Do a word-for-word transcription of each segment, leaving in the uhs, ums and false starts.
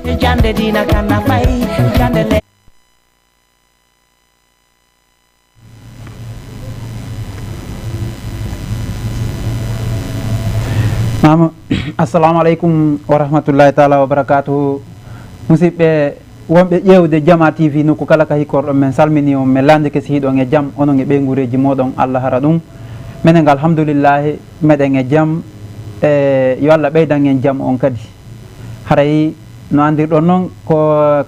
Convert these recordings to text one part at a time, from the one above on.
Jande dina kana fai, jande le. Maama, assalamu aleykum wa rahmatullahi taala wa barakatuhu. Musidɓe wonɓe ƴeewde Jama T V nokku kala ka hikkorɗon, men salmini on, men landike si hiɗon e jam, onon e ɓeynguureeji mooɗon, Allah hara ɗum. Menen alhamdulillahi, meɗen e jam, e yo Allah ɓeydan en jam on kadi. Haray no anndirɗon noon, ko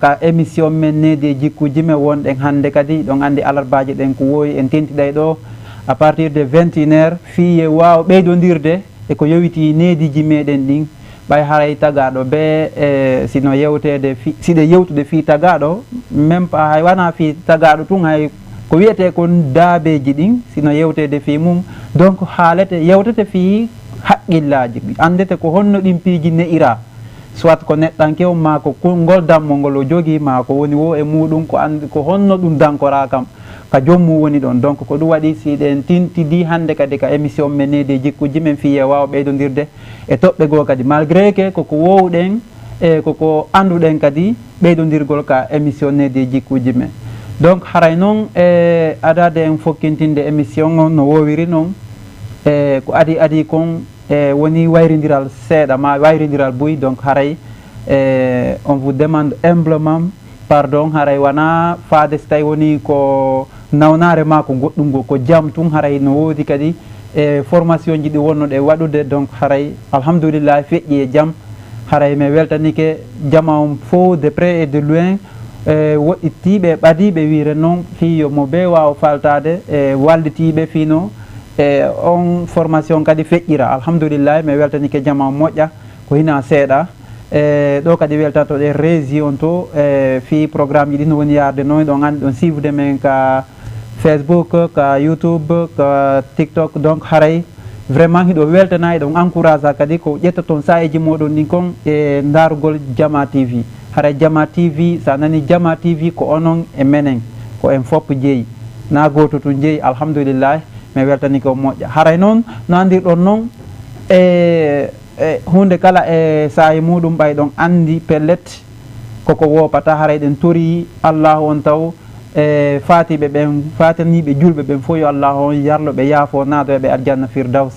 ka émission men Needi e Jikkuuji Men wonɗen hannde kadi. Hiɗon anndi alarbaaji ɗen ko woowi en tentiɗay ɗoo à partir de vingt et une heures, fii yo waaw ɓeydondirde e ko yowitii neediiji meɗen ɗin. Ɓay haray tagaaɗo bee, e, si no yewteede fii, si ɗe yewtude fii tagaaɗo, même pas hay wanaa fii tagaaɗo tun, hay ko wiyetee kon daabeeji ɗin, si no yewteede fii mum, donc haalete, yewtete fii haqqillaaji, anndete ko honno ɗin piiji ne'iraa, soit ko neɗɗanke on, maa ko konngol dammo ngol o jogii, maa ko woni woo e muuɗum, ko anndi, ko honno ɗum dankoraa kam, ka joom mum woni ɗon. Donc ko ɗum waɗi si ɗen tintidi hannde kadi ka émission men Needi e Jikkuuji Men, fii yo waaw ɓeydondirde e toɓɓe goo kadi, malgré que koko woowɗen e koko annduɗen kadi ɓeydondirgol ka émission Needi e Jikkuuji Men. Donc haray noon, e adaade en fokkintinde émission on no woowiri noon, e ko adii adii kon, e woni wayrindiral seeɗa, maa wayrindiral buy. Donc haray, e on vous demande humblement pardon, haray wanaa faade si tawi woni ko nawnaare maa ko goɗɗum goo, ko jam tun. Haray no woodi kadi e formation ji ɗi wonnoɗen waɗude, donc haray alhamdulillahi feƴƴi e jam. Haray mi weltanike jama on fow de près et de loin, e woɗɗitiiɓe e ɓadiiɓe, wiire noon, fii yo mo bee waaw faltaade e wallitiiɓe fii no e on formation kadi feƴƴira. Alhamdulillahi, mi weltanike jama on moƴƴa, ko hinaa seeɗa. E ɗo kadi weltantoɗen régie on to, e fii programme ji ɗi no woni yaarde noon, ɗon anndi ɗon suivre men ka Facebook, ka YouTube, ka TikTok. Donc haray vraiment hiɗo weltana, hiɗon encourage kadi ko ƴettoton saa'iiji mooɗon ɗin kon e ndaarugol Jama T V. Haray Jama T V, sa nani Jama T V ko onon e menen, ko en fof jeyi, na gooto tun jeyi. Alhamdulillahi, mi weltanike on moƴƴa. Haray noon no anndirɗon noon, e e huunde kala e saa'i muuɗum, ɓay ɗon anndi pellet koko woopata. Haray ɗen torii Allaahu on taw, e faatiiɓe ɓen, faataniiɓe juulɓe ɓen fof, yo Allaahu on yarlo ɓe, yaafo, naado e ɓe aljanna Firdaws.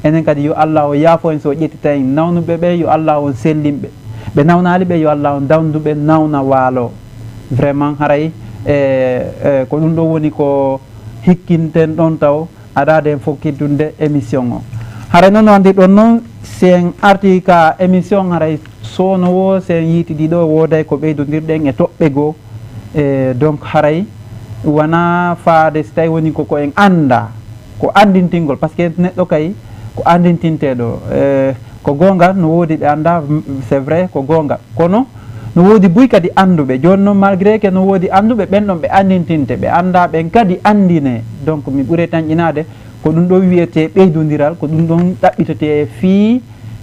Enen kadi yo Allaahu yaafo en si o ƴettita en. Nawnuɓe ɓe yo Allaahu on sellin ɓe, ɓe nawnaali ɓe yo Allaahu on dawndu ɓe nawna waalo. Vraiment haray, e, e, ko ɗum ɗo woni ko hikkinten ɗon taw. Adaade en fof kiddunde émission o. Haray noon no anndirɗon noon, si en artii ka émission, haray soono woo, si en yiiti ɗiɗo, wooday ko ɓeydondirɗen e toɓɓe goo. E donc haray wanaa faade si tawi woni ko ko en anndaa, ko anndintingol, parce que neɗɗo kay ko anndintinteeɗo. E ko goonga, no woodi ɓe anndaa, c'est vrai, ko goonga. Kono no woodi buy kadi annduɓe. Jooni noon, malgré que no woodi annduɓe, ɓen ɗon ɓe anndintinte, ɓe anndaa ɓen kadi anndinee. Donc mi ɓuray tanƴinaade ko ɗum ɗon wiyetee ɓeydondiral, ko ɗum ɗon ɗaɓɓitetee fii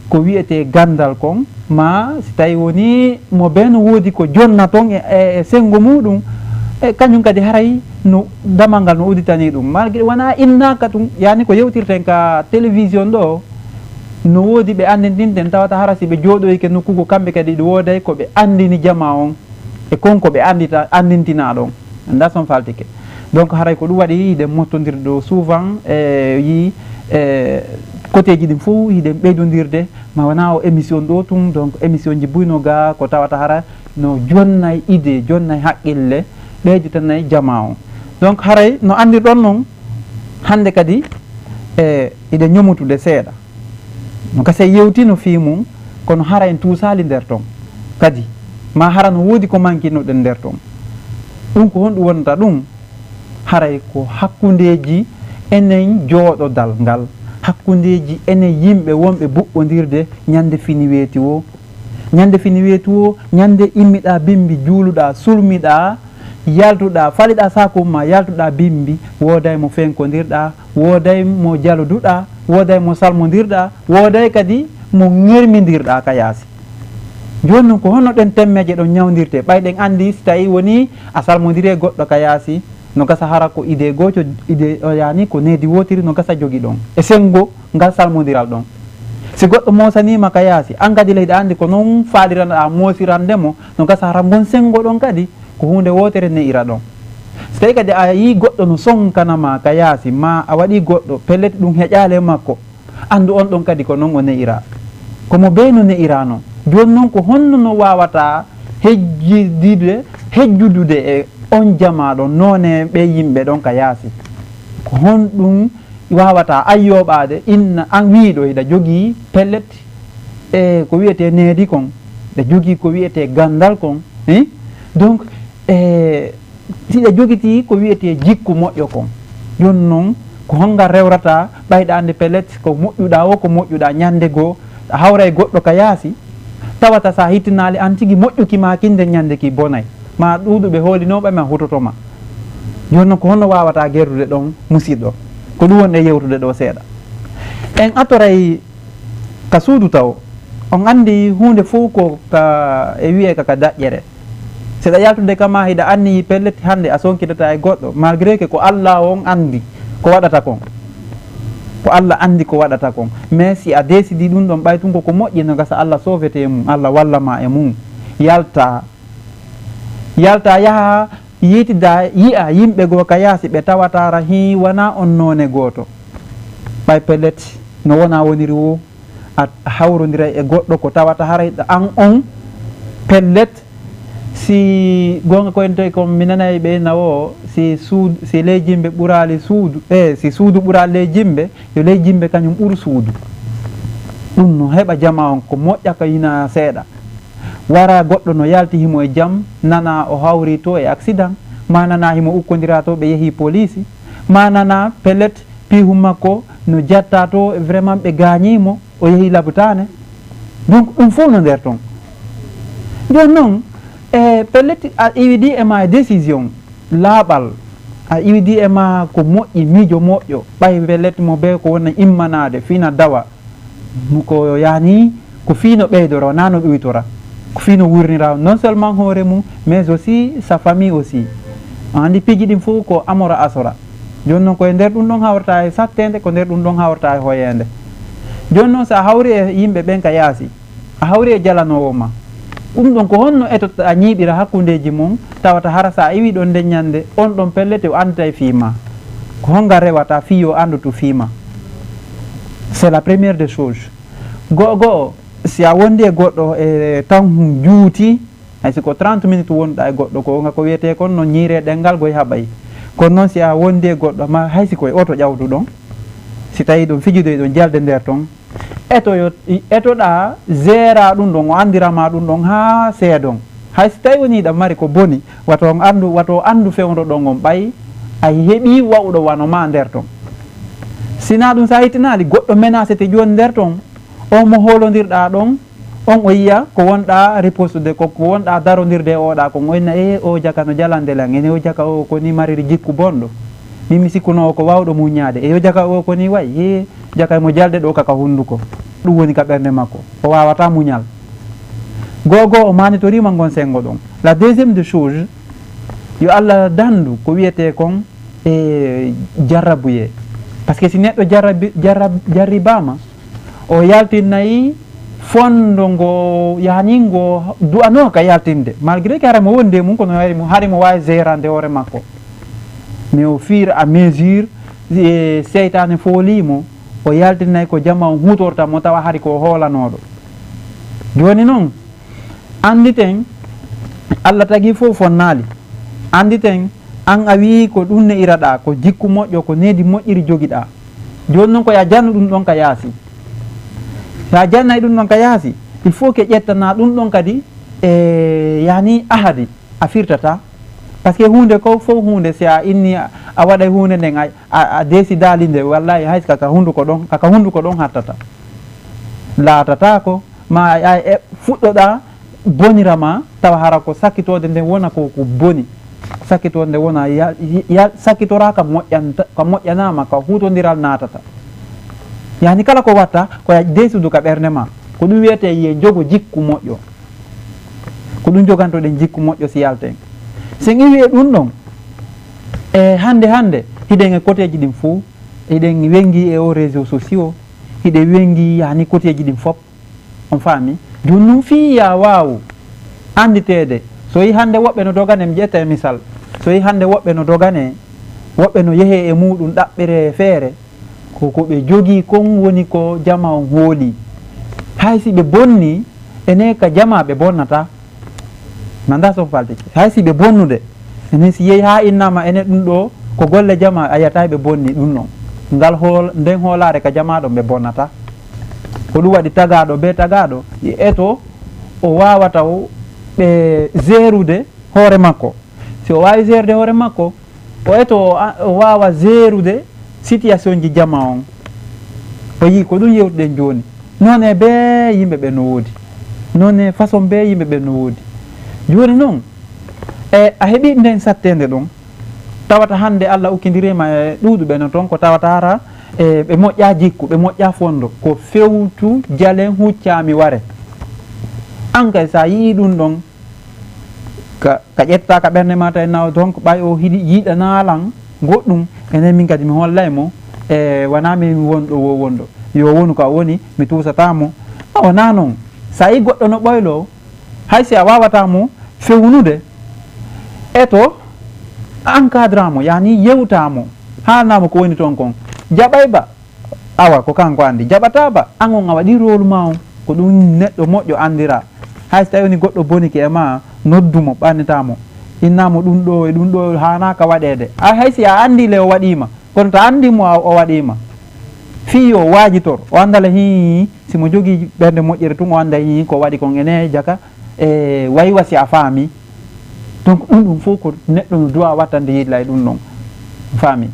ko wiyetee ganndal kon, maa si tawi woni mo bee no woodi ko jonna ton e, e, e senngo muuɗum, e kañum kadi haray no damal ngal no udditanii ɗum. Malgré wanaa innaaka tun, yaani ko yewtirten ka télévision ɗo, no woodi ɓe anndintinten, tawata hara si ɓe jooɗoyike nokku goo, kamɓe kadi ɗi wooday ko ɓe anndini jamaa on e kon ko ɓe anndita, anndintinaa ɗon. Anndaa si on faaltike. Donc haray ko ɗum waɗi hiɗen mottondirde ɗo souvent, e yii, e côtéji ɗin fof hiɗen ɓeydondirde, ma wanaa o émission ɗo tun, donc émission ji buy no gaa ko tawata hara no jonnay idée, jonnay haqqille, ɓeyditanay jamaa on. Donc haray no anndirɗon non, hannde kadi, e, hiɗen ñomotude seeɗa. No gasa yewtino fii mum, kono hara en tuusaali nder ton kadi. Ma hara no woodi ko mankinoɗen nder ton. Ɗum ko honɗum wonata ɗum? Haray ko hakkundeeji enen jooɗodal ngal, hakkundeeji enen yimɓe wonɓe buɓɓondirde ñande fini weeti woo. Ñande fini weeti woo, ñande immiɗaa bimbi, juuluɗaa, sulmiɗaa, yaltuɗaa, faliɗaa saaku maa, yaltuɗaa bimbi, wooday mo fenkondirɗaa, wooday mo jaloduɗaa, wooday mo salmondirɗaa, wooday kadi mo ŋermindirɗaa ka yaasi. Jooni non, ko honno ɗen temmeeje ɗon ñawndirtee? Ɓay ɗen anndi si tawii wonii a salmondirii e goɗɗo ka yaasi, no gasa hara ko idée goo, co-, idée o, yaani ko needi wootiri, no gasa jogi ɗon e senngo ngal salmondiral ɗon. Si goɗɗo moosaniima ka yaasi, an kadi leydi anndi ko noon faaliranoɗaa moosirande mo, no gasa hara ngon senngo ɗon kadi ko huunde wootere ne'ira ɗon. Si tawii kadi a yii goɗɗo no sonkana ma ka yaasi, ma a waɗii goɗɗo, pellet ɗum heƴaali e makko, anndu on ɗon kadi ko noon o ne'ira. Ko mo bee no ne'ira noon. Jooni noon ko honno no waawata hejjidude, hejjudude e on jamaa ɗon, noone ɓee yimɓe ɗon ka yaasi? Ko honɗum waawata an yooɓaade, inna an wiiɗo hiɗa jogii pellet e ko wiyetee needi kon, hiɗa jogii ko wiyetee ganndal kon, eh? Donc, e hiɗa jogitii ko wiyetee jikku moƴƴo kon. Jooni noon, ko honnga rewrata ɓayɗaande pellet ko moƴƴuɗaa o, ko moƴƴuɗaa ñannde goo, a hawra e goɗɗo ka yaasi, tawata sa hittinaali an tigi moƴƴuki maa kin nden ñannde ki bonay, ma ɗuuɗuɓe hoolinooɓe ma hutoto ma. Jooni noon, ko honno waawata gerdude ɗon, musiɗɗo? Ko ɗum woni e yewtude ɗo seeɗa. En atoray ka suudu taw, on anndi huunde fof ko ka e wiyee ka, ka daƴƴere. Si ɗa yaltude kama hiɗa anniyi pellet hannde a sonkidata e goɗɗo, malgré que ko Allah on anndi ko waɗata kon. Ko Allah anndi ko waɗata kon. Mais si a décidi ɗum ɗon, ɓay tun ko ko moƴƴi, no gasa Allah sovete e mum, Allah walla ma e mum. Yalta, yalta yaha yiitida, yi'a yimɓe goo ka yaasi ɓe tawatara hii wona on noone gooto. Ɓay pellet no wona woniri wo, a hawrondiray e goɗɗo ko tawata haray an on pellet, si goonga ko en tawi kon mi nanay ɓe nawo, si suud-, si ley jimɓe ɓuraali suudu, e si suudu ɓuraali ley jimɓe, yo ley jimɓe kañum ɓur suudu. Ɗum no heɓa jama on ko moƴƴa ka hina seeɗa. Wara goɗɗo no yalti himo e jam, nana o hawri to e accident, ma nana himo ukkondira to ɓe yehi poliisi, ma nana pellet piihu makko no jatta to, vraiment ɓe gaañii mo, o yehi labutaane. Donc ɗum fof no nder ton. Jooni noon, e pellet a iwidi e ma e décision laaɓal, a iwidi e ma ko moƴƴi, miijo moƴƴo, ɓay pellet mo bee ko wona immanaade, fina dawa. Ko yani ko fii no ɓeydora, wonaa no ɗuytora. Ko fii no wurnira non seulement hoore mum, mais aussi sa famille aussi. A anndi piiji ɗin fof ko amora asora. Jooni noon ko e nder ɗum ɗon hawrata e satteende, ko nder ɗum ɗon hawrata e hoyeende. Jooni noon so a hawri e yimɓe ɓen ka yaasi, a hawri e jalanoowo ma. Ɗum ɗon ko honno etotoɗaa ñiiɓira hakkundeeji mon, tawata hara so a iwii ɗon nden ñannde, on ɗon pellet o annditay fii ma. Ko honga rewata fii yo anndutu fii ma? C'est la première des choses. Go'o go'o, si a wondi e goɗɗo e tan juuti, hay si ko trente minutes wonɗa e goɗɗo, ko nga ko wiyetee kon no ñiire ɗenngal goy haɓay. Kono noon si a wondi e goɗɗo, ma hay si ko e oto ƴawtuɗon, si tawi ɗon fijude ɗon jalde nder ton, eto yo, etoɗa, gera ɗum ɗon, o anndira ma ɗum ɗon haa seedon. Hay si tawi woni ɗa mari ko boni, wato on anndu, wato anndu fewndo ɗon on ɓay, a heɓi wa'uɗo wano ma nder ton. Sina ɗum sa hittinaali, goɗɗo menacete jooni nder ton, on mo hoolondirɗa ɗon, on o yiya ko wonɗa ripostude, ko, ko wonɗa darondirde e oɗa kon, o inna, "E, o jaka no jalande lan, ene o jaka o ko ni mariri jikku bonɗo. Min mi sikkuno o ko wawɗo muññaade. E, o jaka o ko ni wayi, e, jaka mo jalde ɗo kaka hunduko." Ɗum woni ka ɓernde makko. O wawata muñal. Gogo o manitorima ngon sengo ɗon. La deuxième de chose, yo Allah dandu ko wiyete kon e jarrabuye. Parce que si neɗɗo jarrabi-, jarrab-, jarribama, o yaltinnayi fondo ngo, yani ngo du'ano ka yaltinde. Malgré que hara mo wondi e mum, kono hari mo, hari mo wawi gérande hoore makko. Mais au fur et à mesure, e seytane foolimo, o yaltinnay ko jama on hutorta mo tawa hari ko hoolanoɗo. Joni noon, anditen, Allah tagi fof fonnaali. Anditen, an a wi'i ko ɗum ne'iraɗa, ko jikku moƴƴo, ko needi moƴƴiri jogiɗa. Joni noon ko ya jannu ɗum ɗon ka yaasi. Sa jannay ɗum ɗon ka yaasi, il faut que ƴettana ɗum ɗon kadi e yani ahadi a firtata. Parce que hunde ko fof hunde, si a inni a, a waɗay hunde nden, a, a, a décidali nde, wallahi hay kaka hunduko ɗon, kaka hunduko ɗon hattata. Laatatako, ma a, a, e, fuɗɗoɗa bonira ma, tawa hara ko sakkitode nden wona ko, ko boni. Sakkitode nden wona ya, ya, sakkitora ka moƴƴanta, ka moƴƴanama, ka hutondiral natata. Yani kala ko watta, ko ya desudu ka ɓernde ma. Ko ɗum wiyete ye jogo jikku moƴƴo. Ko ɗum jogantoɗen jikku moƴƴo si yalten. Sen iwi e ɗum ɗon, e hande hande, hiɗen e koteji ɗin fou, hiɗen wengi e o réseau sociaux, hiɗe weŋgi yani koteeji ɗin fop. On faami? Jooni nun fii ya waawu annditeede, so yi hannde woɓɓe no dogane, mi ƴetta e misal, so yi hannde woɓɓe no dogane, woɓɓe no yehee e muuɗum ɗaɓɓiree feere, ko ko ɓe jogii kon woni ko jama on hoolii. Hay si ɓe bonnii, enee ka jama ɓe bonnataa. Manda son faltike. Hay si ɓe bonnude, enen si yehi haa innama enen ɗum ɗo ko golle jama, a yiyata ɓe bonni ɗum ɗon. Ngal hool-, nden hoolaare ka jama ɗon ɓe bonnata. Ko ɗum waɗi tagaaɗo be tagaaɗo, e eto o waawata o ɓe zeerude hoore makko. Si o waawi zeerude hoore makko, o eto o a-, o waawa zeerude situation ji jama on. O yii ko ɗum yewtuɗen jooni. Noone bee yimɓe ɓe no woodi. Noone façon bee yimɓe ɓe no woodi. Jooni noon, e, a heɓi nden satteende ɗon. Tawata hannde Allah ukkindiriima e ɗuuɗuɓe no toon ko tawata hara, e, ɓe moƴƴaa jikku, ɓe moƴƴaa fondo. Ko fewtu jalen huccaami ware. An kay, so a yii ɗum ɗon, ka, ka ƴetta ka ɓernde ma tawi nawa, donc, ɓay o hiɗi yiɗana lan goɗɗum, enen min kadi mi hollay mo, e, wona min wonɗo wo wonɗo. Yo wonu ka woni, mi tuusata mo. A wona noon. Sa yi goɗɗo no ɓoylo, hay si a wawata mo fewnude, eto encadra mo, yani yewta mo, haalna mo ko woni toon kon. Jaɓay ba, awa, ko kanko anndi. Jaɓataa ba, an on a waɗi rôle ma on. Ko ɗum neɗɗo moƴƴo anndira. Hay so tawi woni goɗɗo bonike e ma, noddu mo, ɓannita mo. Inna mo ɗum ɗo e ɗum ɗo haanaaka waɗeede. A, hay si a anndi le o waɗiima, kono ta anndi mo a, o waɗiima. Fii yo waajitor, o annda le hii, si mo jogii ɓernde moƴƴere tun, o annda hii ko waɗi kon ene jaka e waywa si a faami. Donc ɗum ɗum fof ko neɗɗo no duwa wattande yiɗla e ɗum ɗon. Faami?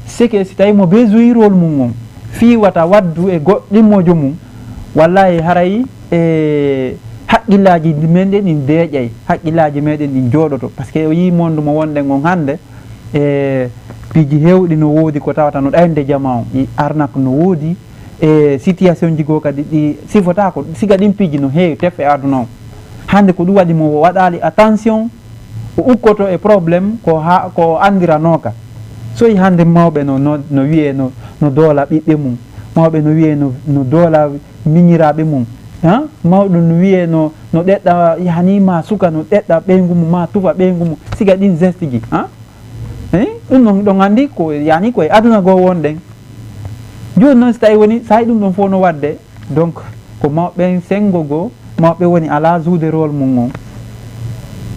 C'est que si tawi mo besoin rôle mum on, fii wata waddu e goɗɗimmojo mum, wallahi haray e haqqillaaji men ɗin ɗin deeƴay, haqqillaaji meɗen ɗin jooɗoto. Parce que o yii monde mo wonɗen on hannde, e piiji heewɗi no woodi ko tawata no ɗaynde jama on, i arnaque no woodi, e situation ji goo kadi ɗi sifotaako, siga ɗin piiji no heewi tef e aduna on. Hannde ko ɗum waɗi mo waɗaali attention, o ukkoto e problème ko ha, ko anndiranooka. So yi hannde mawɓe no, no, no wiyee no, no doola ɓiɓɓe mum, mawɓe no wiyee no, no doola miñiraaɓe mum, ha? Mawɗo no wiyee no, no ɗeɗɗa, yani ma suka no ɗeɗɗa ɓeyngu mum, ma tufa ɓeyngu mum, siga ɗin geste ji, ha? Eh? Ɗum ɗon, ɗon anndi ko, yani ko e aduna goo wonɗen. Jooni noon, si tawi woni, so hay ɗum ɗon fof no waɗde, donc, ko mawɓe ɓen senngo goo, mawɓe woni alaa jouer rôle mum on.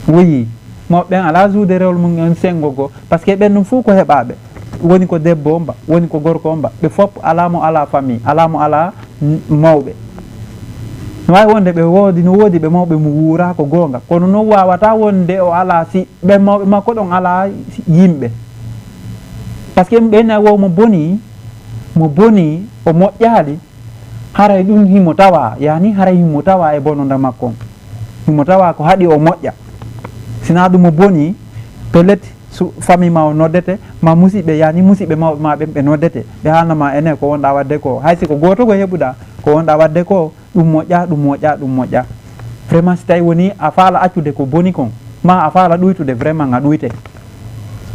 Woyi, mawɓe ɓen alaa jouer rôle mum on senngo goo, parce que ɓen ɗum fof ko heɓaaɓe. Woni ko debbo on ba, woni ko gorko on ba, ɓe fof alaa mo alaa famille, alaa mo alaa n-, mawɓe. No waawi wonde ɓe woodi, no woodi ɓe mawɓe mo wuuraa, ko goonga. Kono non waawata wonde o alaa si ɓe mawɓe makko ɗon alaa yimɓe. Parce que ɓen na wo mo boni, mo boni, o moƴƴaali, haray ɗum himo tawa, yani haray himo tawa e bononda makko on. Himo tawa ko haɗi o moƴƴa. Sinaa ɗum o boni, pellet, su-, famille ma o noddete, ma musiɓɓe, yani musiɓɓe mawɓe ma ɓen ɓe noddete. Ɓe haalna ma ene ko wonɗa waɗde ko. Hay si ko gooto ko heɓuɗa, ko wonɗa waɗde ko, ɗum moƴƴa, ɗum moƴƴa, ɗum moƴƴa. Vraiment, si tawi woni a faala accude ko boni kon, ma a faala ɗuytude, vraiment a ɗuyte.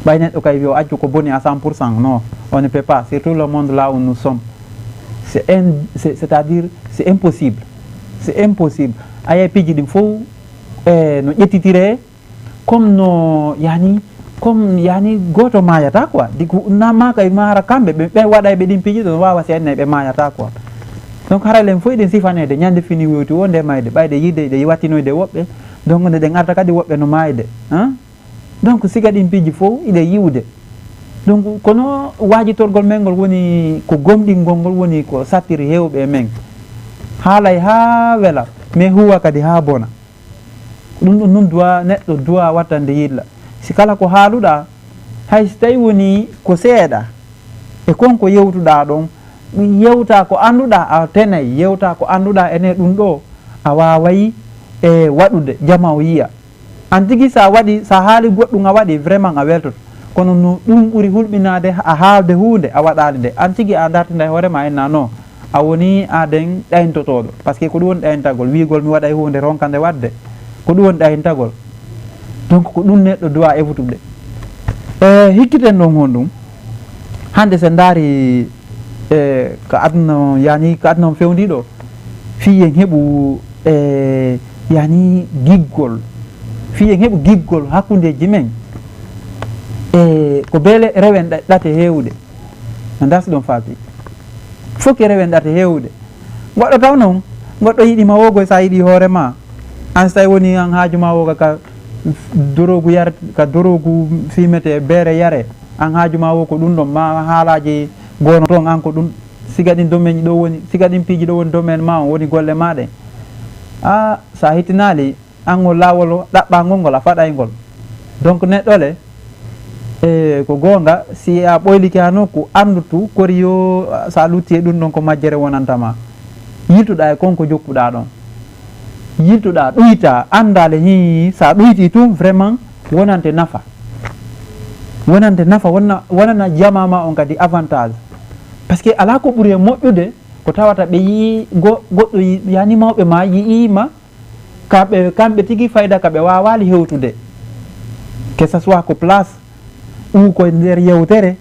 Ɓay neɗɗo kay wiyo accu ko boni à cent pour cent, non, on ne peut pas, surtout le monde là où nous sommes. C'est in-, c'est, c'est-à-dire, c'est impossible. C'est impossible. A yiyay piiji ɗin fof, e, no ƴettitire, comme no, yani, comme, yani, gooto maayata quoi. Di ko na ma kay ma hara kamɓe, ɓe, ɓe waɗay ɓe ɗin piiji ɗo, no waawa si enne ɓe maayata quoi. Donc, haray len fof eɗen sifaneede, ñande fini wewti wonde mayde, ɓayde yiide, ɗe wattinoyde woɓɓe, donc, nde ɗen arta kadi woɓɓe no maayde, hein? Donc, siga ɗin piiji fof iɗe yi'ude. Donc, kono waajitorgol men ngol woni ko gomɗingol ngol woni ko sattiri heewɓe e men. Haalay haa wela, mais huwa kadi haa bona. Ɗum ɗum nun duwa, neɗɗo duwa wattande yilla. Si kala ko haaluɗaa, hay si tawi woni ko seeɗa, e kon ko yewtuɗaa ɗon, yewta ko annduɗaa a tenay, yewta ko annduɗaa ene ɗum ɗo, a waaway e waɗude, jama o yiya. An tigi sa waɗi, sa haali goɗɗum a waɗi, vraiment a weltoto. Kono no ɗum ɓuri hulɓinaade a haalde huunde a waɗaali nde. An tigi a dartinda e hoore ma enna non. A woni aden ɗayntotooɗo. Parce que ko ɗum woni ɗayntagol. Wiigol mi waɗay huunde ronka nde waɗde. Ko ɗum woni ɗayntagol. Donc ko ɗum neɗɗo duwa efutude. E hikkiten ɗon honɗum? Hannde sen ndaari E ka aduna on, yani ka aduna on fewndi ɗo, fii en heɓu, e, yani giggol, fii en heɓu giggol hakkundeji men. E ko beele rewen ɗa- ɗate heewuɗe. No ndasi ɗon faabi. Fof ke rewen ɗate heewuɗe. Goɗɗo taw noon, goɗɗo yiɗi ma woo goy sa yiɗi hoore ma. An so tawi woni an haaju ma woo ka, ka dorogu yar, ka dorogu fimete beere yare. An haaju ma woo ko ɗum ɗon ma haalaaji goono toon an ko ɗum. Siga ɗin domaine ɗo woni, siga ɗin piiji ɗo woni domaine ma on woni golle ma ɗen. A sa hittinaali, an ngol laawol o ɗaɓɓangol ngol a faɗay ngol. Donc neɗɗo le, e ko goonga, si a ɓoylike ha nokku, anndu tu kori yo sa lutti e ɗum ɗon ko majjere wonanta ma. Yiltuɗa e kon ko jokkuɗa ɗon. Yiltuɗa, ɗuyta, annda le hi, sa ɗuyti tun vraiment wonante nafa. Wonante nafa, wonna, wonana jama ma on kadi avantage. Parce que ala ko ɓuri e moƴƴude ko tawata ɓe yii go- goɗɗo yi- yani mawɓe ma yi'ima kamɓe, kamɓe tigi fayda ka ɓe waawali hewtude, que ça soit ko place ou ko nder yewtere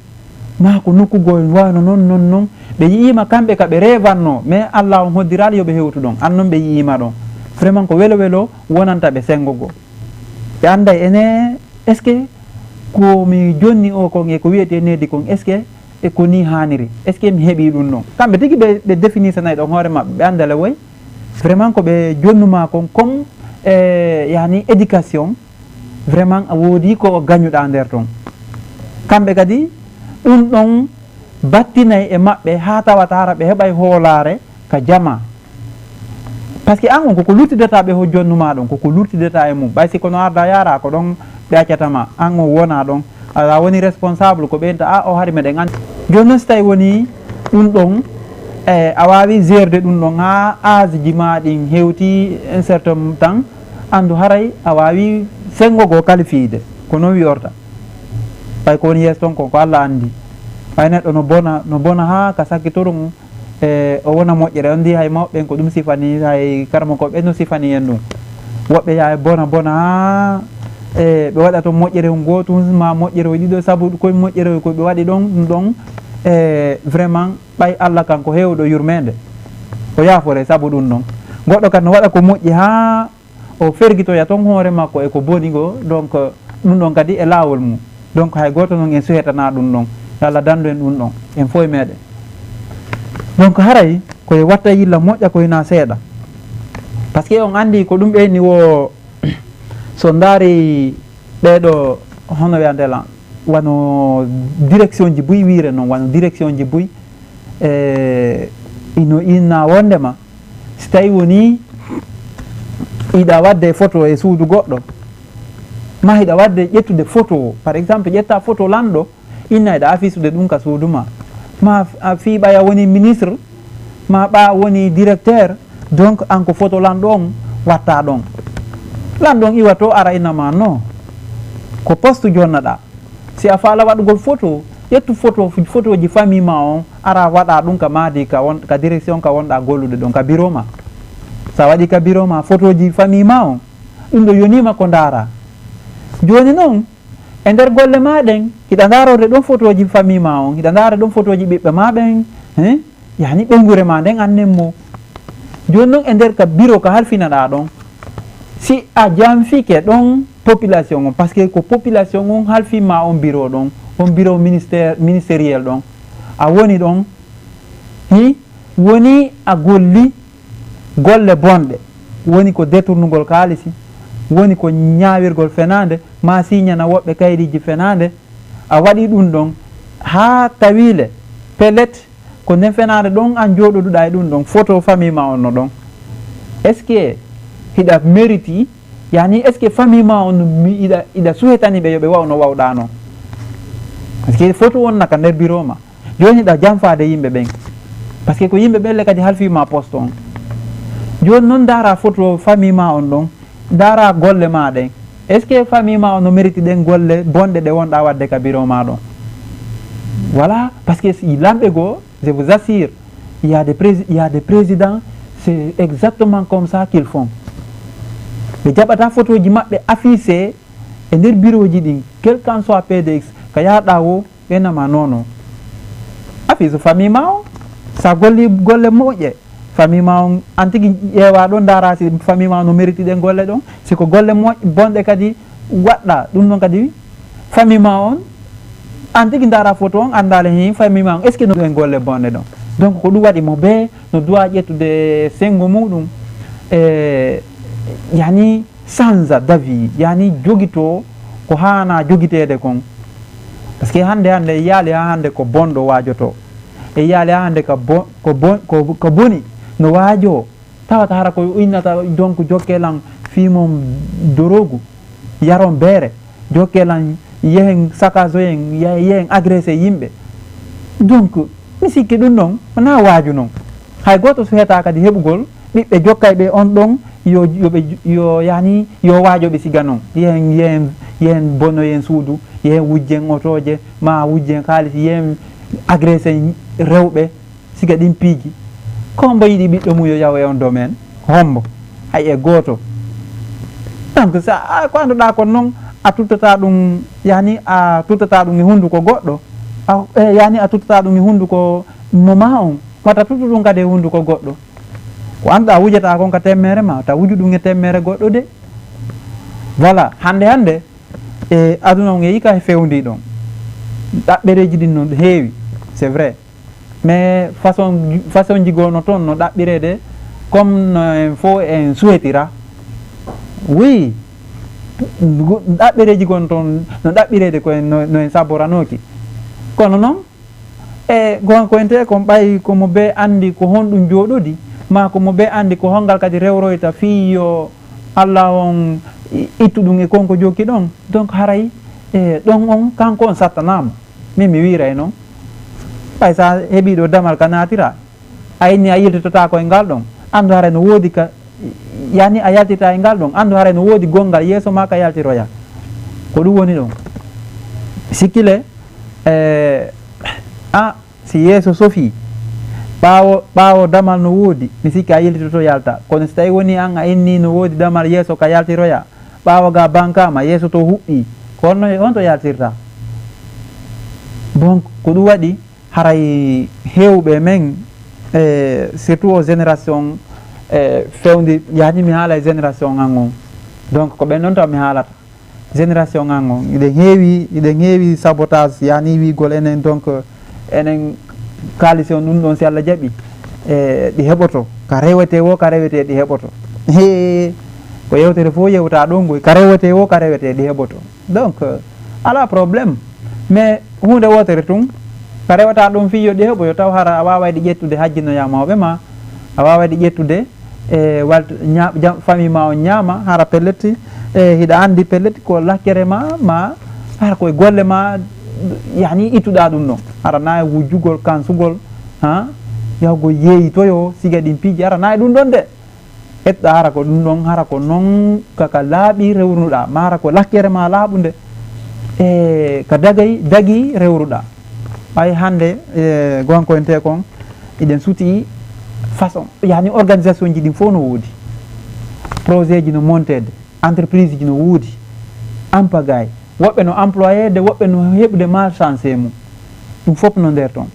ma ko nokkugol wano non non non. Ɓe yi'ima kamɓe ka ɓe reevanno, mais Allah on hoddiral yo ɓe hewtu ɗon. An non ɓe yi'ima ɗon. Vraiment ko welo welo wonanta ɓe sengo go. Ɓe anday ene est ce que ko mi jonni o kon e ko wiyete nedi kon, est ce que e ko ni haniri? Est ce que mi heɓi ɗum ɗon? Kamɓe tigi ɓe, ɓe définisanay ɗon hoore maɓɓe, ɓe andale woy vraiment ko ɓe jonnuma kon comme, e, yani éducation, vraiment a woodi ko gañuɗa nder ton. Kamɓe kadi ɗum ɗon battinay e maɓɓe ha tawata hara ɓe heɓay hoolaare ka jama. Parce que an on koko lurtidata ɓe ho jonnuma ɗon, koko lurtidata e mum. Ɓay si kono arda yara ko ɗon ɓe accata ma, an on wona ɗon. Aɗa woni responsable ko ɓeynta a o hari meɗen an. Joni noon si tawi woni ɗum ɗon, e a wawi gerde ɗum ɗon ha âge ji ma ɗin hewti un certain temps, andu haray a wawi sengo go qualifié de. Ko noon wi'orta. Ɓay ko woni yeeso ton kon ko Allah andi. Ɓay neɗɗo no bona, no bona ha ka sakkitoro mum. E o wona moƴƴere on ndi hay mawɓe ɓen ko ɗum sifani, hay karamokooɓe ɓen no sifani en ɗum. Woɓɓe yaha e bona bona ha e ɓe waɗa toon moƴƴere on gootum ma moƴƴere o ɗiɗo, sabu koye moƴƴere ko ɓe waɗi ɗon ɗum ɗon. E vraiment ɓay Allah kanko heewɗo yurmeende, o yaafore sabu ɗum ɗon. Goɗɗo kadi no waɗa ko moƴƴi ha o fergitoya toon hoore makko e ko boni go. Donc ɗum ɗon kadi e laawol mum. Donc hay gooto noon en suhetana ɗum ɗon. Yo Allah danndu en ɗum ɗon en fof e meɗen. Donc haray koye watta yilla moƴƴa koye na seeɗa. Parce que on anndi ko ɗum ɓeyni wo so ndaari ɓeeɗo hono wiyande lan wano direction ji buy wiire noon wano direction ji buy. E ino inna wondema si tawi woni iɗa wadde photo e suudu goɗɗo ma hiɗa wadde ƴettude photo o, par exemple ƴetta photo lanɗo inna iɗa afisude ɗum ka suudu ma ma a fii ɓaya woni ministre ma ɓa woni directeur. Donc an ko photo lanɗo on watta ɗon. Lanɗo on iwa to ara inna ma non ko poste jonnaɗa. Si a faala waɗugol photo ƴettu photo photoji famille ma on ara waɗa ɗum ka maadi ka won ka direction ka wonɗa gollude ɗon ka bureau ma. Sa waɗi ka bureau ma photoji famille ma on ɗum ɗo yonima ko ndaara. Joni noon e nder golle ma ɗen hiɗa ndaarode ɗon photoji famille ma on hiɗa ndaara ɗon photoji ɓiɓɓe ma ɓen. Hein? Yani ɓeynguure ma nden annen mo. Joni noon e nder ka bureau ka halfinaɗa ɗon si a janfike ɗon population on parce que ko population on halfima on bureau ɗon on bureau ministère ministériel ɗon a woni ɗon. Hi woni a golli golle bonɗe woni ko détournugol kaalisi woni ko ñaawirgol fenaande ma siñana woɓɓe kayriji fenaande. A waɗi ɗum ɗon haa tawile pellet ko nden fenaande ɗon an jooɗoduɗa e ɗum ɗon photo famille ma on no ɗon. Est ce que hiɗa mérite yani est ce que famille ma on mi iɗa iɗa suhetani ɓe yo ɓe waw no wawɗa non? Parce que photo wonna ka nder bureau ma joni hiɗa janfaade yimɓe ɓen. Parce que ko yimɓe ɓen le kadi halfima poste on. Joni noon ndaara photo famille ma on ɗon ndaara golle ma ɗen. Est ce que famille ma on no mérite ɗen golle bonɗe ɗe wonɗa wadde ka bureau ma ɗon? Voilà. Parce que si lamɓe goo je vous assure il y a des prési- il y a des présidents c'est exactement comme ça qu'ils font. Ɓe jaɓata photoji maɓɓe affiché e nder bureau ji ɗin quel qu'en soit P D X ka yahɗa wo ɓe nama non non. Fii so famille ma on, sa golli golle moƴƴe, famille ma on, an tigi ƴeewa ɗon, ndaara si famille ma on no mérite ɗen golle ɗon. Si ko golle moƴ-, bonɗe kadi waɗɗa, ɗum ɗon kadi famille ma on, an tigi ndaara photo on, anndaale hin famille ma on, est-ce que no ɗen golle bonɗe ɗon? Donc, ko ɗum waɗi mo bee no duwa ƴettude senngo muɗum, e, yani, sanza d'avis, yani jogito ko haana jogiteede kon. Parce que hannde, hannde e yaali haa hannde ko bonɗo waajoto. E yaali haa hannde ka bo-, ko bon-, ko, ko boni no waajo. Tawata hara ko innata donc jokke lan fii mon dorogu, yaron beere, jokke lan yehen sakazoyen, ye-, yehen agressé yimɓe. Donc, mi sikki ɗum ɗon, wonaa waaju non. Hay gooto suhetaa kadi heɓugol ɓiɓɓe jokkayɓe on ɗon, yo, yo ɓe, yo yani, yo waajo ɓe siga non. Yehen, yehen, yehen bonoyen suudu, yehen wujjen otooje, ma wujjen kaalisi, yehen agressé rewɓe, siga ɗin piiji. Ko hombo yiɗi ɓiɗɗo mum yo yahu e on domaine? Hombo? Hay e gooto. Donc, sa, a, ko annduɗaa kon non, a tuttata ɗum, yani, a tuttata ɗum e hunnduko goɗɗo. A, e, yani, a tuttata ɗum e hunnduko mo ma on. Wata tuttu ɗum kadi e hunnduko goɗɗo. Ko annduɗaa wujata kon ka temmere ma, ta wuju ɗum e temmere goɗɗo de. Voilà, hannde, hannde, e aduna on e yika e fewndi ɗon. Ɗaɓɓereeji ɗin no heewi, c'est vrai. Mais façon, façon ji goo no toon no ɗaɓɓireede comme no en fof en suwetira. Oui, ɗaɓɓereeji goo no toon no ɗaɓɓireede ko en, no, no en saboranooki. Kono noon, e gonkoyente kon ɓay ko mo bee anndi ko honɗum jooɗodi, maa ko mo bee anndi ko hongal kadi rewroyta fii yo Alla on i-, ittu ɗum e kon ko jokki ɗon. Donc haray, e, ɗon on, kanko on sattanaama. Min mi wiiray noon. Ɓay sa heɓii ɗo damal ka naatira, a inni a yiltitotaako e ngal ɗon. Anndu haray no woodi ka, yani a yaltita e ngal ɗon. Anndu haray no woodi gonngal yeeso ma ka yaltiroya. Ko ɗum woni ɗon. Sikkile, e, a, si yeeso sofii, ɓaawo, ɓaawo damal no woodi, mi sikki a yiltitoto yalta. Kono si tawi woni an a inni no woodi damal yeeso ka yaltiroya, ɓaawo ga bankaama, yeeso to huɓɓii, ko honno, honto yaltirta? Donc, ko ɗum waɗi haray heewɓe men, e, surtout o génération, e, fewndi, yani mi haala e génération an on. Donc, ko ɓen ɗon taw mi haalata. Génération an on, hiɗen heewi, hiɗen heewi sabotage, yani wiigol enen, donc, enen kaalisi on ɗum ɗon, si Alla jaɓi, e, ɗi heɓoto. Ka rewete wo, ka rewete ɗi heɓoto. He, ko yewtere fof yewta ɗon ngoy, ka rewete wo, ka rewete ɗi heɓoto. Donc, euh, alaa problème. Mais huunde wootere tun, ka rewata ɗum fii yo ɗi heɓo, yo taw hara a waaway ɗi ƴettude hajjinoya mawɓe ma, a waaway ɗi ƴettude, e, walt-, ña-, jam-, famille ma on ñaama, hara pellet, e, hiɗa anndi pellet ko lakkere ma, ma, hara koye golle ma, yani ittuɗa ɗum ɗon. Hara na e wujjugol, kansugol, ha, yahugol yeeyitoyo, siga ɗin piiji, hara na e ɗum ɗon de. Ƴettuɗa hara ko ɗum ɗon, hara ko non ka, ka laaɓi rewruɗa, ma hara ko lakkere ma laaɓunde, e ka dagay, dagi rewruɗa. Ɓay hannde, e, gonkoyente kon, eɗen suti façon, yani organisation ji ɗin fof no woodi. Projet ji no monteede, entreprise ji no woodi, en pagaille. Woɓɓe no employé de, woɓɓe no heɓude malchance e mum. Ɗum fof no nder toon.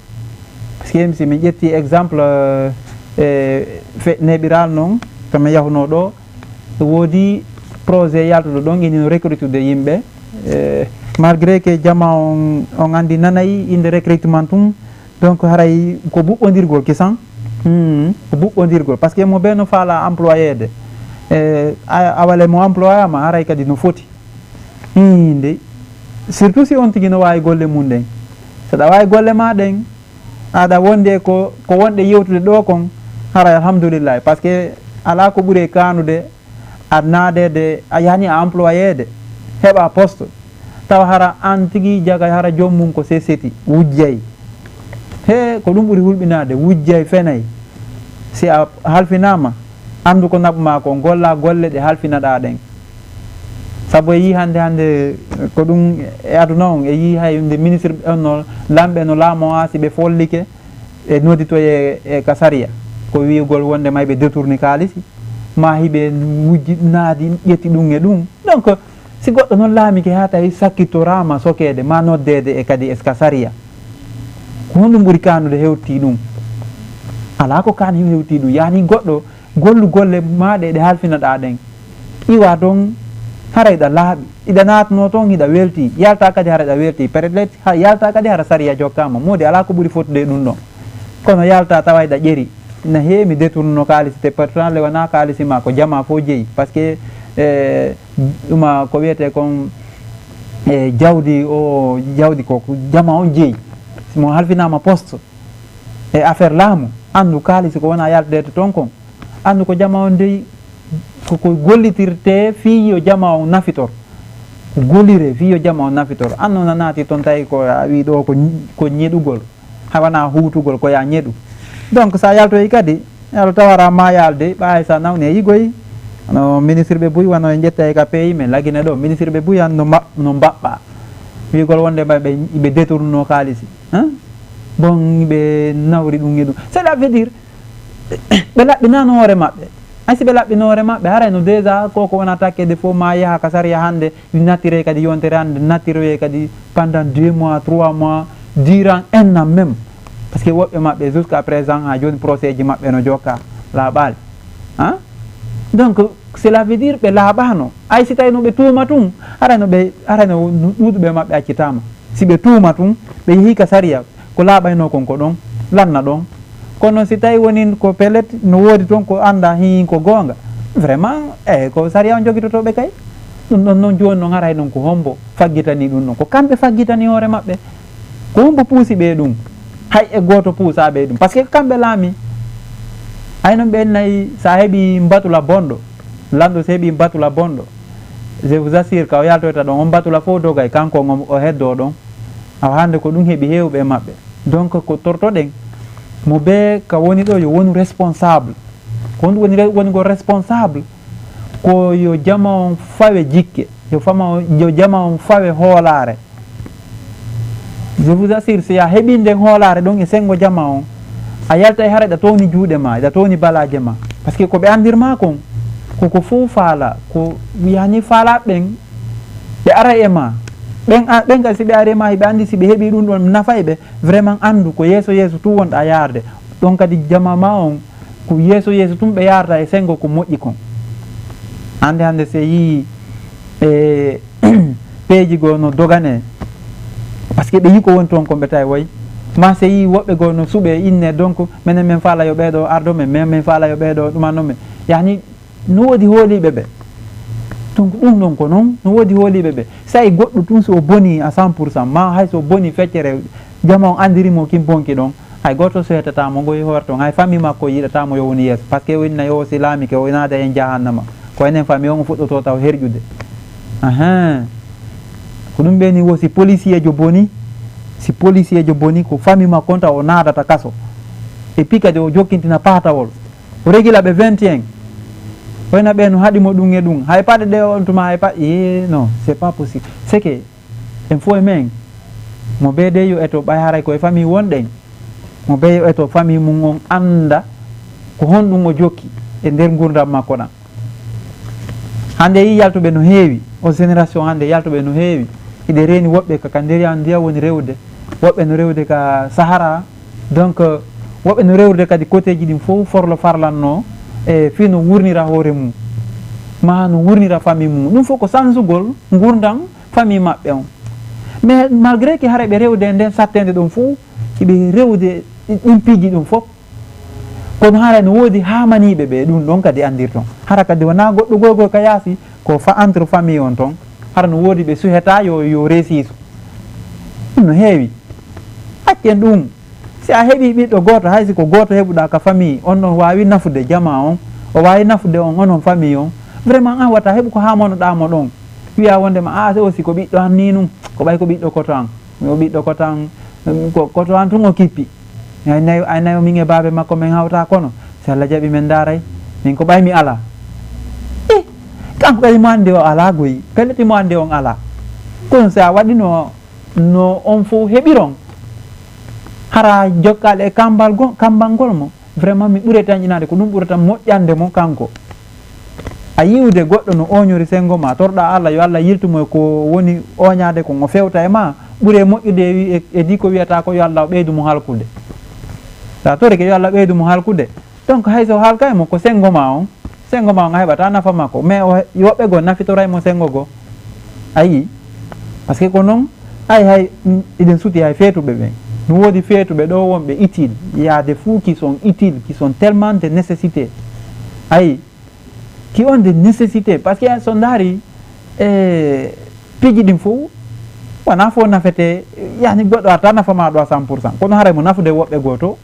Parce que si min ƴetti exemple, euh, e fe-, neeɓiral noon, to mi yahunoo ɗo, woodi projet yaltuɗo ɗon, ina no recrutude yimɓe. E, malgré que jama on, on anndi nanay innde recrutement tun, donc haray ko buɓɓondirgol kisan. Hmm, ko buɓɓondirgol. Parce que mo bee no faala employéde. E, a, awale mo employama, haray kadi no foti. Inde, surtout si on tigi no waawi golle mum ɗen. So ɗa waawi golle ma ɗen, aɗa wondi e ko, ko wonɗe yewtude ɗo kon, haray alhamdulillahi. Parce que alaa ko ɓuri e kaanude a naadeede, a yani a employéde, heɓa poste, tawa hara an tigi jagay hara joom mum ko seseti, wujjay. He, ko ɗum ɓuri hulɓinaade, wujjay, fenay. Si a halfinaama, anndu ko naɓu ma ko, golla golle ɗe halfinaɗa ɗen. Sabu e yii hannde, hannde ko ɗum e aduna on, e yii hay nde ministre ɓe on no, lamɓe no laamo a, si ɓe follike, e nodditoye e ka sariya, ko wi'ugol wonde may ɓe détourni kaalisi, ma hiɓe wujji naadi ƴetti ɗum e ɗum. Donc, si goɗɗo noon laamike haa tawi sakkitoraama sokeede, ma noddeede e kadi e ka sariya, Ko honɗum ɓuri kaanude hewti ɗum? Alaa ko kaani hewti ɗum. Yaani goɗɗo gollu golle maa ɗe ɗe halfinaɗaa ɗen. Iwa ɗon, hara iɗa laaɓi. Iɗa naatno toon, iɗa welti. Yalta kadi hara iɗa welti. Peut-être ha yalta kadi hara sariya jokkaama. Moodi alaa ko ɓuri fottude e ɗum ɗon. Kono yalta tawa iɗa ƴeri. Na heewi mi détournuno kaalis te pourtant le wonaa kaalisi ma ko jama fof jeyi. Parce que, eh, ɗuma ko wiyetee kon, eh, jawdi o, jawdi ko ko jama on jeyi. Si mo halfinaama poste e affaire laamu, anndu kaalisi ko wona yaltede to toon kon. Anndu ko jama on dey, ko ko gollitirte fii yo jama on nafitor. Ko gollire fii yo jama on nafitor. An noon a naati toon tawi ko a wii ɗo ko, ko ñeɗugol. Hay wona huutugol ko ya ñeɗu. Donc, so a yaltoyi kadi, yalla tawara ma yalde, ɓaay sa nawni e yigoyi. No ministre ɓe buy wano en ƴetta e ka pays, mais lagine ɗo, ministre ɓe buy an no mba-, no mbaɓɓa. Wiigol wonde mba ɓe, ɓe détournuno kaalisi. Hein? Bon, ɓe nawri ɗum e ɗum. Cela veut dire, ɓe laɓɓinaano hoore maɓɓe. Ay, si ɓe laɓɓino hoore maɓɓe, haray no déjà ko ko wona takkede fof ma yaha ka sariya hannde, nattire kadi yontere hannde, nattire kadi pendant deux mois, trois mois, durant un an même. Parce que woɓɓe maɓɓe jusqu'à présent, ha jooni procès ji maɓɓe no jokka laaɓaali. Hein? Donc, cela veut dire ɓe laaɓaano. Ay, si tawi no ɓe tuuma tun, haray no ɓe, haray no ɗuuɗuɓe maɓɓe accitaama. Si ɓe tuuma tun, ɓe yehi ka sariya, ko laaɓaynoo kon ko ɗon, lanna ɗon. Kono si tawi woni ko pellet, no woodi toon ko annda hin ko goonga, vraiment, eyi, ko sariya on jogitoto ɓe kay. Ɗum ɗon noon jooni noon haray noon ko hombo faggitani ɗum ɗon? Ko kamɓe faggitani hoore maɓɓe. Ko hombo puusi ɓe ɗum? Hay e gooto puusaa ɓe ɗum. Parce que ko kamɓe laami. Hay noon ɓe nayi, sa heɓi mbatula bonɗo, lanɗo so heɓi mbatula bonɗo, je vous assure, ka o yaltoyta ɗon, on mbatula fof dogay, kanko on o heddoo ɗon. Awa hannde ko ɗum heɓi heewɓe e maɓɓe. Donc, ko tortoɗen, mo bee ka woni ɗo yo wonu responsable. Ko honɗum woni re-, woni ko responsable? Ko yo jama on fawe jikke, yo fama on, yo jama on fawe hoolaare. Je vous assure, si a heɓi nden hoolaare ɗon e senngo jama on, a yalta e hara ɗa towni juuɗe ma, ɗa towni balaaje ma. Parce que ko ɓe anndir ma kon, ko ko fof faala, ko yani faala ɓen, ɓe ara e ma. Ɓen a-, ɓen kadi si ɓe ari e ma, hiɓe anndi si ɓe heɓi ɗum ɗon nafay ɓe, vraiment anndu ko yeeso yeeso tun wonɗa yaarde. Ɗon kadi jama ma on, ko yeeso yeeso tun ɓe yaarata e senngo ko moƴƴi kon. Hannde hannde si a yii e peeji goo no dogane, parce que ɓe yii ko woni toon kon ɓe tawi way. Ma si a yii woɓɓe goo no suɓe inne, donc menen men faala yo ɓee ɗoo ardo men, men, men faala yo ɓee ɗoo ɗumanno men. Yani, no woodi hooliiɓe ɓe. Donc, ɗum ɗon ko noon, no woodi hooliiɓe ɓe. Say goɗɗo tun so o bonii à cent pour cent, ma hay so o bonii feccere, jama on anndiri mo kin bonki ɗon, hay gooto sohetataa mo ngoy hoore ton, hay famille makko yiɗataa mo yo woni yeeso. Parce que o inna yo si laamike, o naada en jahannama. Ko enen famille on o fuɗɗotoo taw herƴude. Ahan. Ko ɗum ɓe ni wo si policier jo boni, si policier jo boni, ko famille makko on taw o naadata kaso. Et puis kadi o jokkintina paatawol. O regila ɓe vingt et un. Wayna ɓe no haɗi mo ɗum e ɗum. Hay paɗe ɗe on tuma hay paɗe. Eh, non, c'est pas possible. C'est que, en fof e men, mo beede yo eto ɓay haray ko e famille wonɗen. Mo bee yo eto famille mum on annda ko honɗum o jokki e nder ngurdam makko ɗam. Hannde yii yaltuɓe no heewi. O génération hannde yaltuɓe no heewi. Hiɗe reeni woɓɓe ka, ka nder ndiyam woni rewde. Woɓɓe no rewde ka Sahara. Donc, euh, woɓɓe no rewrude kadi côté ji ɗin fof forlo farlanno e fii no wurnira hoore mum, ma no wurnira famille mum. Ɗum fof ko sansugol ngurdam famille maɓɓe on. Mais malgré que hara ɓe rewde e nden sattende ɗon fof, hiɓe rewde ɗin piiji ɗum fof. Kono hara no woodi haamaniiɓe ɓe ɗum ɗon kadi anndirton. Hara kadi wonaa goɗɗo goygoy ka yaasi, ko fa entre famille on ton. Hara no woodi ɓe suheta yo, yo reesiiso. Ɗum no heewi. Accen ɗum. Si a heɓii ɓiɗɗo gooto, hay si ko gooto heɓuɗaa ka famille, on ɗon waawi nafude jamaa on, o waawi nafude on, onon famille on. Vraiment, an wata heɓu ko haamanoɗaa mo ɗon. Wiya wondema, "Ah, se aussi ko ɓiɗɗo an ni nun, ko ɓay ko ɓiɗɗo koto an. Yo ɓiɗɗo koto an, ko, koto an tun o kippi." Ay nayo, ay nayo min e baabe makko men hawta kono. Si Allah jaɓi men ndaaray, min ko ɓay mi alaa. Eh, kanko kadi mo anndi o alaa goyi. Pellet mo anndi on alaa. Kono si a waɗino no on fof heɓiron. Hara jokkaale e kambal go-, kambal ngol mo. Vraiment, mi ɓuray tanƴinaade ko ɗum ɓurata moƴƴande mo kanko. A yi'ude goɗɗo no ooñori senngo ma, torɗa Allah yo Allah yiltu mo e ko woni ooñaade kon, o fewta e ma, ɓuri e moƴƴude e wi-, e, e di ko wiyata ko yo Allah ɓeydu mo halkude. Sa torike yo Allah ɓeydu mo halkude. Donc hay so halkay mo ko sengo ma on, sengo ma on a heɓata nafa makko. Mais o he-, woɓɓe goo nafitoray mo sengo goo. A yii? Parce que ko noon, ay hay, mm, eɗen suti hay feetuɓe ɓen. No woodi feetuɓe ɗo wonɓe utiles. Il y a des fous qui sont utiles, qui sont tellement de nécessité. A yii? Qui ont des nécessités. Parce que so ndaari, e, piiji ɗin fof, wona fof nafete, yani goɗɗo arta nafa ma ɗo à cent pour cent. Kono haray mo nafude woɓɓe goo to.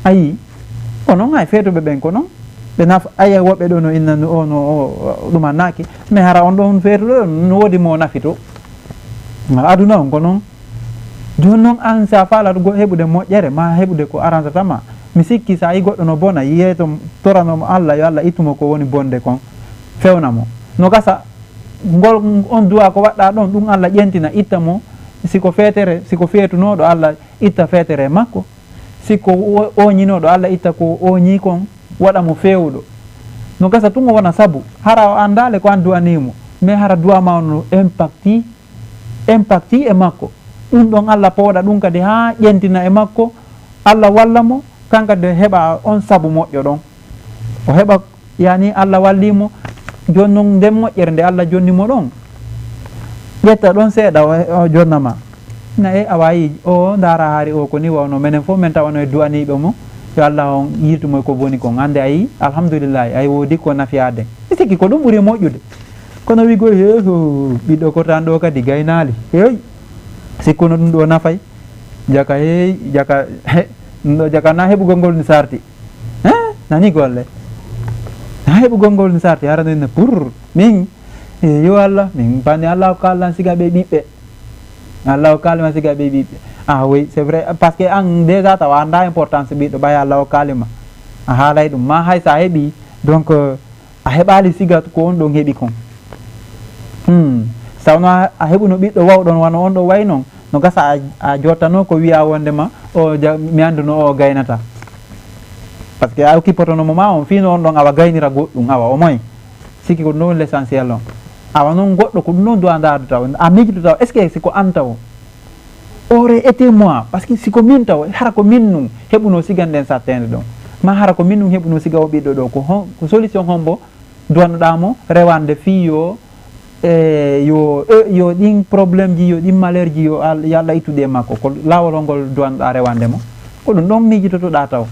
A yii? Ko noon hay feetuɓe ɓen ko noon. Ɓe nafa, a yii woɓɓe ɗo no inna no, o, no, o, ɗum annaaki. Mais hara on ɗon feetuɗo, no woodi mo nafi to. Aduna on ko noon. Jooni noon, aan, si a faalaa go-, heɓude moƴƴere, maa heɓude ko arantata ma, mi sikki, so a yii goɗɗo no bona, yiyee to, torano mo Allah, yo Allah ittu mo ko woni bonde kon, fewna mo. No gasa, ngol, on duwaa ko waɗɗaa ɗon, ɗum Allah ƴentina, itta mo, si ko feetere, si ko feetunooɗo, Allah itta feetere e makko, si ko o-, ooñinooɗo, Allah itta ko ooñii kon, waɗa mo feewuɗo. No gasa tun o wona sabu, hara o anndaale ko aan duwanii mo, mais hara duwaa ma on no impacti impacti e makko. Ɗum ɗon Allah pooɗa ɗum kadi haa ƴentina e makko, Allah walla mo, kan kadi heɓa on sabu moƴƴo ɗon. O heɓa, yani Allah walli mo, jooni noon nden moƴƴere nde Allah jonni mo ɗon. Ƴetta ɗon seeɗa o, o jonna ma. Na e a waawi o ndaara haari o ko ni wawno menen fof men tawano e du'aniiɓe mo, yo Allah on yiltu mo e ko boni kon. Hannde a yii, alhamdulillahi, ay woodi ko nafiyaade. Mi sikki ko ɗum ɓuri moƴƴude. Kono wi'gol, "He, ho, ɓiɗɗo ko tan ɗo kadi gaynaali. Hey, sikkuno ɗum ɗo nafay. Jaka, hey, jaka, he, ɗum ɗo jaka na heɓugol ngol ni sarti." He, nani golle. Na heɓugol ngol ni sarti, hara nden pour min, e, yo Allah, min bani Allah ko Allah siga ɓe ɓiɓɓe. Allah o kalima siga ɓe ɓiɓɓe. Ah oui, c'est vrai, parce que an déjà tawa anda importance ɓiɗɗo ɓay Allah o kalima. A haalay ɗum, ma hay sa heɓi, donc, euh, a heɓaali siga ko on ɗon heɓi kon. Hmm. Sawno a, a heɓuno ɓiɗɗo wawɗon wano on ɗo way non, no gasa a, a jottano ko wiya wondema o ja-, mi anduno o gaynata. Parce que a okkipotono mo ma on fino on ɗon awa gaynira goɗɗum, awa o moy. Sikki ko ɗum ɗon l'essentiel on. Awa noon goɗɗo ko ɗum ɗon duwa ndaadu taw. A miijitu taw, est-ce que si ko an taw? Ore, aidez-moi, parce que si ko min taw, hara ko min nun heɓuno siga nden satteende ɗon. Ma hara ko min nun heɓuno siga o ɓiɗɗo ɗo. Ko hon, ko solution hombo duwannoɗaa mo rewande fii yo, e, yo, e, yo ɗin problème ji, yo ɗin malheur ji, yo Al-, yo Allah ittude e makko. Ko laawol hongol duwannoɗaa rewande mo? Ko ɗum ɗon miijitotoɗaa taw.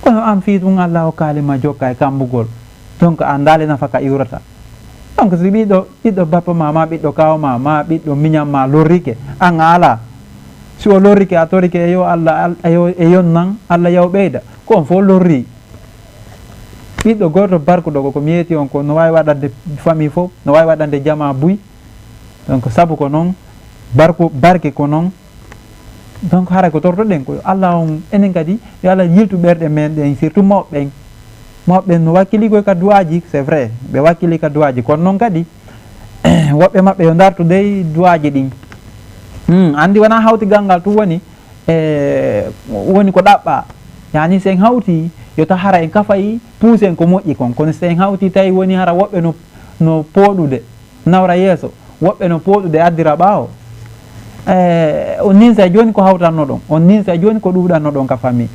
Kono an fii tun Allah o kaalima jokka e kambugol. Donc a ndaali nafa ka iwrata. Donc si ɓiɗɗo, ɓiɗɗo bappa ma, ma ɓiɗɗo kaaw ma, ma ɓiɗɗo miñan ma lorrike, an a alaa. Si o lorrike, a torike e yo Allah, Al-, e yo, e yon nan, Allah yaw ɓeyda. Ko on fof lorri. Ɓiɗɗo gooto barkuɗo ko, ko mi yeeti on ko no waawi waɗande famille fof, no waawi waɗande jamaa buy. Donc sabu ko noon, barku-, barke ko noon. Donc haray ko tortoɗen ko yo Allah on, enen kadi, yo Allah yiltu ɓerɗe men ɗen, surtout mawɓe ɓen. Mawɓe ɓen no wakkili koy ka duwaaji, c'est vrai, ɓe wakkili ka duwaaji, kono noon kadi, woɓɓe maɓɓe yo ndartu dey duwaaji ɗin. Hmm, anndi wonaa hawtigal ngal tun woni, e, woni ko ɗaɓɓaa. Yani si en hawti, yo ta hara en kafay, puusen ko moƴƴi kon. Kono si en hawti tawi woni hara woɓɓe no, no pooɗude, nawra yeeso, woɓɓe no pooɗude addira ɓaawo. E, on ninsa jooni ko hawtannoɗon, on ninsa jooni ko ɗuuɗannoɗon ka famille.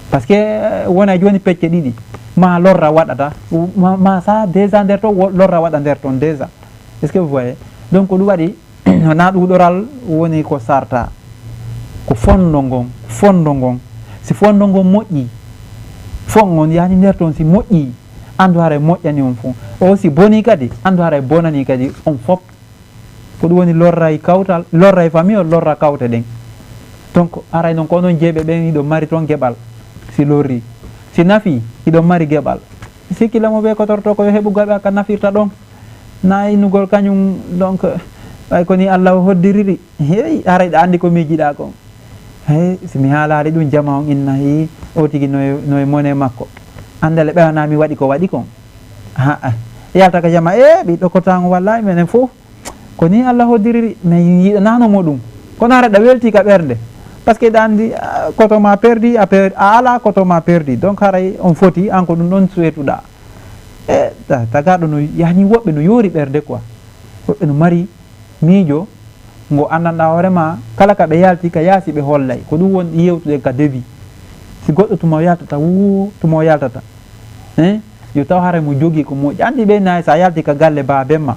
Parce que, e, wona jooni pecce ɗiɗi, ma lorra waɗata, ma, ma sa déjà nder ton, wo-, lorra waɗa nder ton déjà. Est-ce que vous voyez? Donc ko ɗum waɗi, wona ɗuuɗoral woni ko sarta, ko fondo ngon, fondo ngon. Si fondo ngon moƴƴi, fon on yani nder ton si moƴƴi, andu haray moƴƴani on fon. O si boni kadi, andu haray bonani kadi on fop. Ko ɗum woni lorray kawtal, lorray famille o, lorra kawte ɗen. Donc haray non ko onon jeeɓe ɓen hiɗo mari ton geɓal, si lorri. Si nafi, hiɗo mari geɓal. Sikki lamo ɓe kotorto ko yo heɓu gaɓa ka nafirta ɗon. Na innugol kañum, donc, ɓay ko ni Allah o hoddiriri. Hey, haray ɗa anndi ko miijiɗaa kon. Hey, si mi haalaali ɗum, jama on inna, hi, o tigi no e, no e mone makko. Anndale ɓe wona mi waɗi ko waɗi kon. Ha, ah. Yalta ka jama, e, ɓiɗɗo ko tan, wallahi, menen fof. Ko ni Allah hoddiriri, min yiɗanano mo ɗum. Kono hara ɗa welti ka ɓernde. Parce que ɗa anndi, ah, koto ma perdi, a per-, a ala koto ma perdi. Donc haray on foti, an ko ɗum ɗon suwetuɗa. E, ta-, tagaɗo no, yani woɓɓe no yori ɓernde quoi. Woɓɓe no mari miijo, ngo anndanɗaa hoore ma, kala ka ɓe yalti ka yaasi ɓe hollay. Ko ɗum woni yewtude ka début. Si goɗɗo tuma o yaltata, wuu, tuma o yaltata. Hein? Yo taw haray mo jogii ko moƴƴi. Anndi ɓe nayi so a yalti ka galle baaben ma,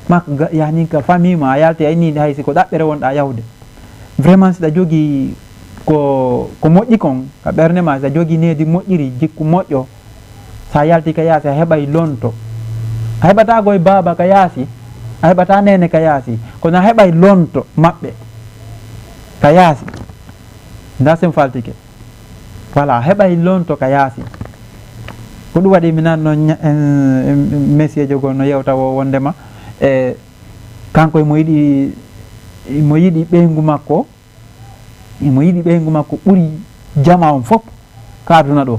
ma ka ga-, yani ka famille ma, a yalti a inni hay si ko ɗaɓɓere wonɗaa yahude. Vraiment si ɗa jogii ko, ko moƴƴi kon, ka ɓernde ma, si ɗa jogii needi moƴƴiri, jikku moƴƴo, so a yalti ka yaasi, a heɓay lonto. A heɓataa goy baaba ka yaasi, a heɓataa neene ka yaasi, kono a heɓay lonto maɓɓe ka yaasi. Nda sen faltike. Voilà, a heɓay lonto ka yaasi. Ko ɗum waɗi mi nan noon ña-, en, en, messier jogo no yewta o wondema, e, kanko emo yiɗi, emo yiɗi ɓeyngu makko, emo yiɗi ɓeyngu makko ɓuri jama on fof ka aduna ɗo.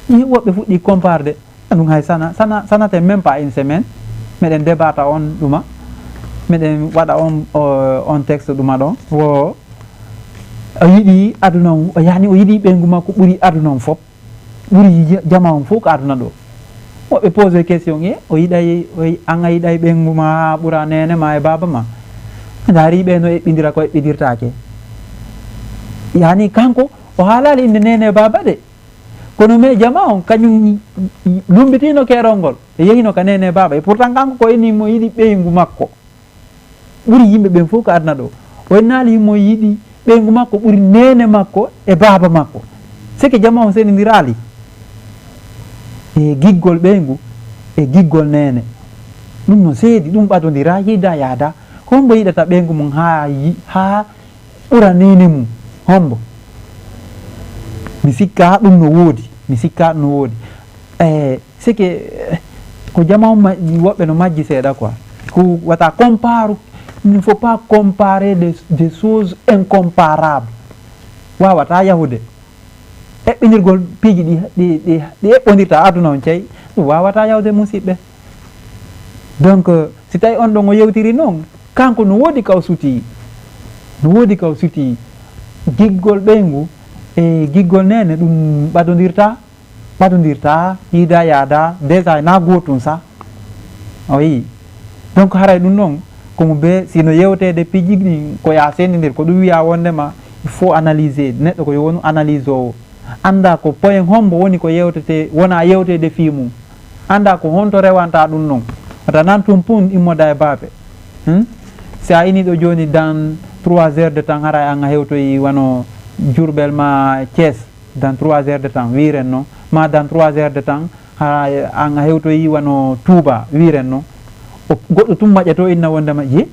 Ɗi woɓɓe fuɗɗi comparde, ɗum hay sana, sana, sanate même pas une semaine, meɗen debata on ɗuma, meɗen waɗa on, o, on texte ɗuma ɗon, wo o yiɗi aduna on, o yani o yiɗi ɓeyngu makko ɓuri aduna on fof. Ɓuri ja-, jama on fof ko aduna ɗo. Woɓɓe pose question, e, o yiɗay, o yi-, an a yiɗay ɓeyngu ma haa ɓura neene ma e baaba ma. Ndaari ɓe no eɓɓindira ko eɓɓindirtaake. Yani kanko, o haalaali innde neene e baaba de. Kono mais jama on, kañum lumbitino keerol ngol. E yehino ka neene e baaba. E pourtant kanko ko inni mo yiɗi ɓeyngu makko. Ɓuri yimɓe ɓen fof ko aduna ɗo. O innaali himo yiɗi ɓeyngu makko ɓuri neene makko e baaba makko. Seke jama on senindiraali e giggol ɓeyngu e giggol neene. Ɗum no seedi, ɗum ɓadondira, yiida yaada. Hombo yiɗata ɓeyngu mum haa yi-, haa ɓura neene mum? Hombo? Mi sikka ɗum no woodi, mi sikka ɗum no woodi. E, C'est que, eh, ko jama on ma-, woɓɓe no majji seeɗa quoi. Ko wata compare, il ne faut pas comparer des, des choses incomparables. Wawata yahude. Eɓɓinirgol piiji ɗi, ɗi, ɗi, ɗi eɓɓondirta aduna on cey, ɗum wawata yahude musidɓe. Donc, euh, si tawi on ɗon o yewtiri noon, kanko no woodi ka o suti, no woodi ka o suti. Giggol ɓeyngu e giggol neene ɗum ɓadondirta. Ɓadondirta, yiida yaada, déjà na gootun sa. A yi'i? Donc, haray ɗum ɗon, ko mo be, si no yewteede piiji ɗin, ko ya sendindir, ko ɗum wiya wondema, il faut analyser, neɗɗo ko yo wonu analyse o. Annda ko point hombo woni ko yewtete, wona yewteede fii mum. Annda ko honto rewanta ɗum ɗon. Wata nan tun pun immoda e baafe. Hmm? Si a ini ɗo jooni dans trois heures de temps, haray an a hewtoyi wano Jurbel ma Thiès. Dans trois heures de temps, wiren no, ma dans trois heures de temps, ha an a hewtoyi wano Touba, wiren no. O, goɗɗo tun maƴƴato inna wondema, ye,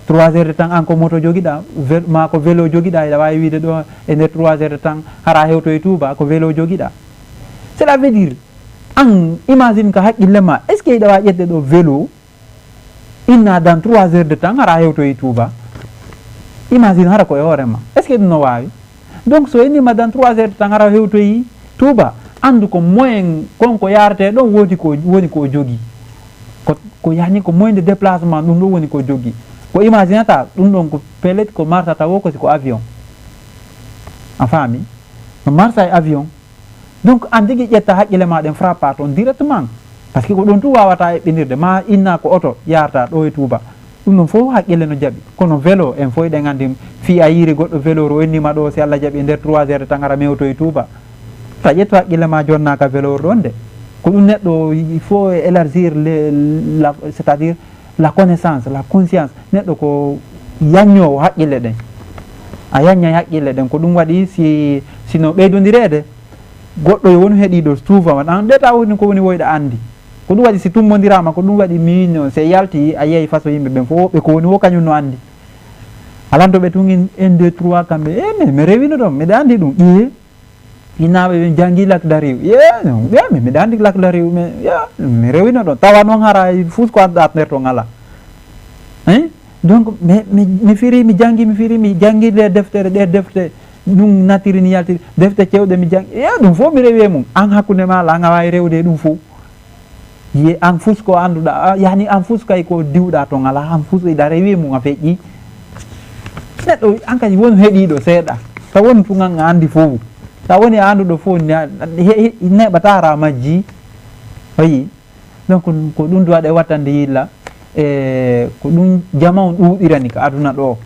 trois heures de temps, an ko moto jogiɗa, vel-, ma ko vélo jogiɗa, iɗa wawi wiide ɗo e nder trois heures de temps, hara a hewtoyi Touba, ko vélo jogiɗa. Cela veut dire, an imagine ka haqqille ma, est-ce que iɗa wawi ƴetde ɗo vélo, inna dans trois heures de temps, hara a hewtoyi Touba. Imagine hara ko e hoore ma. Est-ce que ɗum no wawi? Donc, so innima dans trois heures de temps, hara a hewtoyi Touba. Andu ko moyen, kon ko yarate ɗon woni ko, woni ko o jogi. Ko, ko yani ko moyen de déplacement, ɗum ɗo woni ko jogi. Ko imaginata, ɗum ɗon ko pellet, ko martata wo, ko si ko avion. A faami? No marsa e avion. Donc, an tigi ƴetta haqqille ma ɗen frappa toon directement. Parce que ko ɗum tun wawata eɓɓindirde. Ma inna ko oto yarata ɗo e Touba. Ɗum ɗon fof haqqille no jaɓi. Kono vélo, en fof eɗen anndi, fii a yiiri goɗɗo vélo ro ennima ɗo, si Allah jaɓi, e nder trois heures de temps, hara mi hewtoyi Touba. Ta ƴettu haqqille ma jonna ka vélo ɗon de. Ko ɗum neɗɗo, il faut élargir le, la, c'est-à-dire la connaissance, la conscience. Neɗɗo ko yaññoowo haqqille ɗen. A yaññay haqqille ɗen. Ko ɗum waɗi si, si no ɓeydondireede, goɗɗo yo wonu heɗiiɗo tuufa ma. Ɗan ɗeta woni ko woni woyɗa anndi. Ko ɗum waɗi si tummbondiraama, ko ɗum waɗi miin, si yalti, a yiyay façon yimɓe ɓen fof, woɓɓe ko woni wo kañum no anndi. Alanto ɓe tun in, un, deux, trois, kamɓe, e, mi, mi rewino ɗon, miɗa anndi ɗum. Ƴiye, innaaɓe ɓen janngi lakdariw. Ye, ɓe, mi, miɗa anndi lakdariw, mi, ya, mi rewino ɗon. Tawa noon hara fus ko annduɗaa nder ton alaa. Hein? Donc, mi, mi, mi firi, mi janngi, mi firi, mi janngi ɗe deftere, ɗe defte, ɗum natiri ni yaltiri, defte cewɗe mi janngi. Ya, ɗum fof mi rewi e mum. An hakkunde ma alaa, an a waawi rewde e ɗum fof. Ye an fus ko annduɗaa, a, yani an fus kay ko diwɗaa ton alaa, an fus iɗa rewi mum a feƴƴi. Neɗɗo an kadi won heɗiiɗo seeɗa, taw won tun an a anndi fof. Taw woni a annduɗo fof, ne-, he-, he-, neɓata hara majji. Ayi. Donc, ko ɗum ɗo waɗa e wattande yilla. e ko ɗum jama on ɗuuɗirani ka aduna ɗo.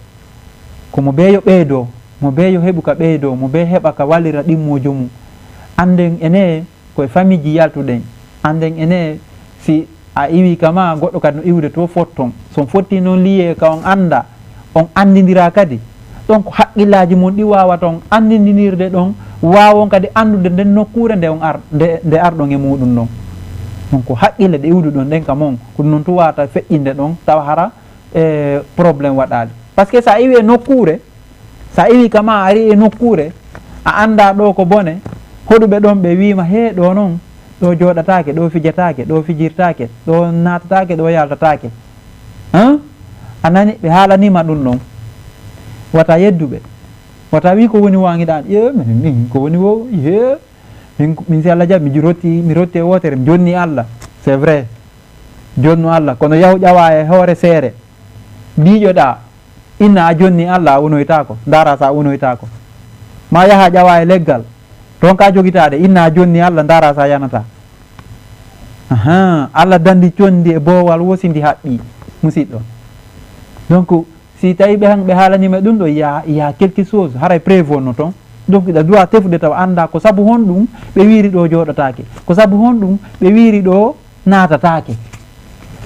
Ko mo bee yo ɓeydoo, mo bee yo heɓu ka ɓeydoo, mo bee heɓa ka wallira ɗimmoojo mum. Annden ene ko e famiiji yaltuɗen. Annden ene si a iwii ka maa, goɗɗo kadi no iwde to fot ton. So on fotti noon liyee ka on annda, on anndindiraa kadi. Ɗon ko haqqillaaji mon ɗi waawata on anndindinirde ɗon, waawon kadi anndude nden nokkuure nde on ar-, nde, nde arɗon e muuɗum ɗon. Ɗon ko haqqille ɗe iwduɗon ɗen ka mon, ko ɗum noon tun waawata feƴƴinde ɗon, tawa hara, e, problème waɗaali. Parce que so a iwii e nokkuure, so a iwii ka maa a ari e nokkuure, a anndaa ɗoo ko bone, hoɗuɓe ɗon ɓe wiima, "Hee, ɗoo noon, ɗoo jooɗataake, ɗoo fijataake, ɗoo fijirtaake, ɗoo naatataake, ɗoo yaltataake." Hein? A nani ɓe haalanii ma ɗum ɗon. Wata yeddu ɓe. Wata wii ko woni wo an hiɗa an. Ye, min, min, ko woni wo, ye. Min, min si Allah jaɓi, mi rotti, mi rotti e wootere, mi jonni Allah. C'est vrai. Jonnu Allah. Kono yahu ƴawa e hoore seere. Miijoɗa. Inna a jonni Allah, a unoytaako. Ndaara so a unoytaako. Ma yaha ƴawa e leggal. Toon ka jogitaade. Inna a jonni Allah, ndaara so a yanataa. Ahan, Allah dandi conndi e boowal wo si ndi haɓɓii, musiɗɗo. Donc, si tawi ɓe han-, ɓe haalaniima ɗum ɗo, il y a, il y a quelque chose, haray preuve wonno toon. Donc, iɗa droit tefude tawa annda ko sabu honɗum ɓe wiiri ɗo jooɗotaake, ko sabu honɗum ɓe wiiri ɗo naatataake.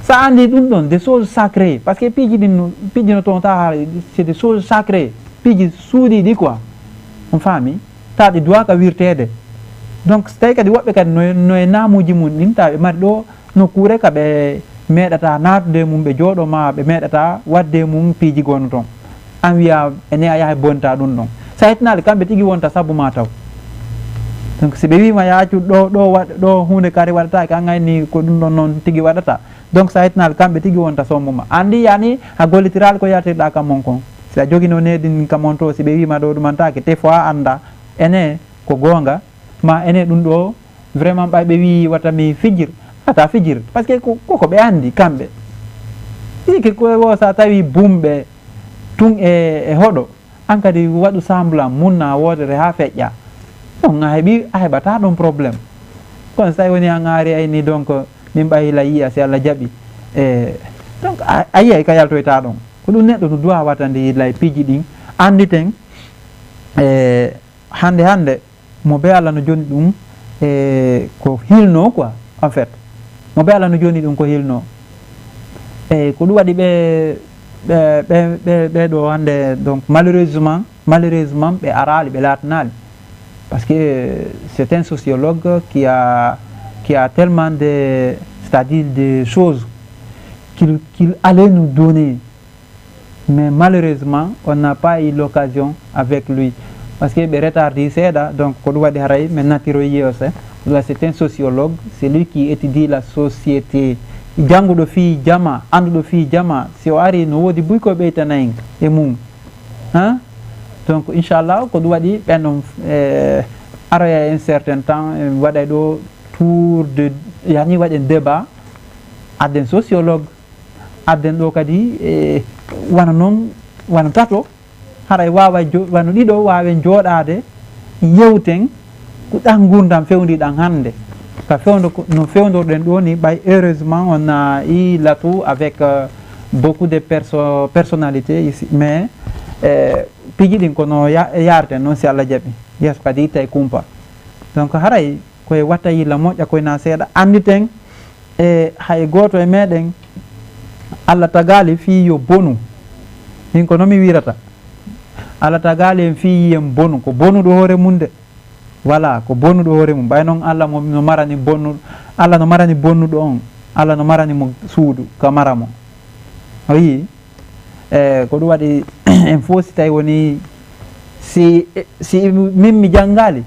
So a anndi ɗum ɗon, des choses sacrées, parce que piiji ɗin no, piiji no toon tawa haray, c'est des choses sacrées, piiji suuɗiiɗi quoi, on faami, tawa ɗi duwaaka wirteede. Donc, so tawi kadi woɓɓe kadi no, no e naamuuji mum ɗin, tawa ɓe mari ɗo nokkuure ka ɓe meeɗata naatude e mum, ɓe jooɗoo ma ɓe meeɗata waɗde e mum piiji gonno toon. Aan wiya ene a yaha e bonta ɗum ɗon. So a hettinaali, kamɓe tigi wonta sabu ma taw. Donc, si ɓe wiima yaacu ɗo, ɗo waɗ-, ɗo huunde kari waɗataake, aan ngayni ko ɗum ɗon noon tigi waɗata. Donc, so a hettinaali, kamɓe tigi wonta sombo ma. Anndi yani a gollitiraali ko yaltirɗa kam on kon. Si a jogino needi ndin kam on to, si ɓe wiima ɗo ɗumantaake, te fo a annda ene ko goonga, ma ene ɗum ɗo vraiment ɓay ɓe wii wata mi fijir, ata fijir. Parce que ko, ko, ko ɓe anndi kamɓe. Sike ko wo sa tawi bumɓe tun e, e hoɗo, an kadi waɗu semblant munna wootere haa feƴƴa. Donc a heɓi, a heɓata ɗon problème. Kono so tawi woni an ari ayni, donc min ɓay la yiya si Allah jaɓi. E, donc a, a yiyay ka yaltoyta ɗon. Ko ɗum neɗɗo no duwa watande lay piiji ɗin. Annditen, e, hannde hannde, mo be Allah no jonni ɗum, e, ko hilno quoi, en fait. Mo be Allah no jonni ɗum ko hilno. E, ko ɗum waɗi ɓe, ɓe, ɓe, ɓe, ɓe ɗo hannde, donc, malheureusement, malheureusement, ɓe araali, ɓe laatanaali. Parce que c'est un sociologue qui a, qui a tellement de, c'est-à-dire des choses qu'il, qu'il allait nous donner. Mais malheureusement, on n'a pas eu l'occasion avec lui. Parce que ɓe retardi seeɗa, donc ko ɗum waɗi haray min nattiroyi yeeso. Ɗum waɗi c'est un sociologue, c'est lui qui étudie la société. Jannguɗo fii jama, annduɗo fii jama, si o ari no woodi buy ko ɓeytana en e mum. Hein? Donc, inchallah, ko ɗum waɗi ɓen on, eh, aroya un certain temps, en waɗay ɗo tour de, yani waɗen débat, adden sociologue, adden ɗo kadi, e, wano noon, wano tato, haray waawa jo-, wano ɗiɗo waawen jooɗaade, yewten ko ɗan ngurndan fewndiɗan hannde. Ka fewndo ko, no fewndorɗen ɗo ni, ɓay heureusement on a eu l'atout avec, euh, beaucoup de perso-, personnalités ici, mais, euh, piiji ɗin kono ya-, yaarten noon si Allah jaɓi. Yeeso kadi ittay kumpa. Donc haray koye watta yilla moƴƴa koye na seeɗa. Annditen, e hay gooto e meɗen, Allah tagaali fii yo bonu. Min ko no mi wirata. Allah tagaali en fii yen bonu. Ko bonuɗo hoore mum de. Voilà, ko bonuɗo hoore mum. Ɓay noon Allah mo, no marani bonnu-, Allah no marani bonnuɗo on. Allah no marani mo suudu ka mara mo. A yii? E, ko ɗum waɗi en fof si tawi woni si, si min mi janngaali,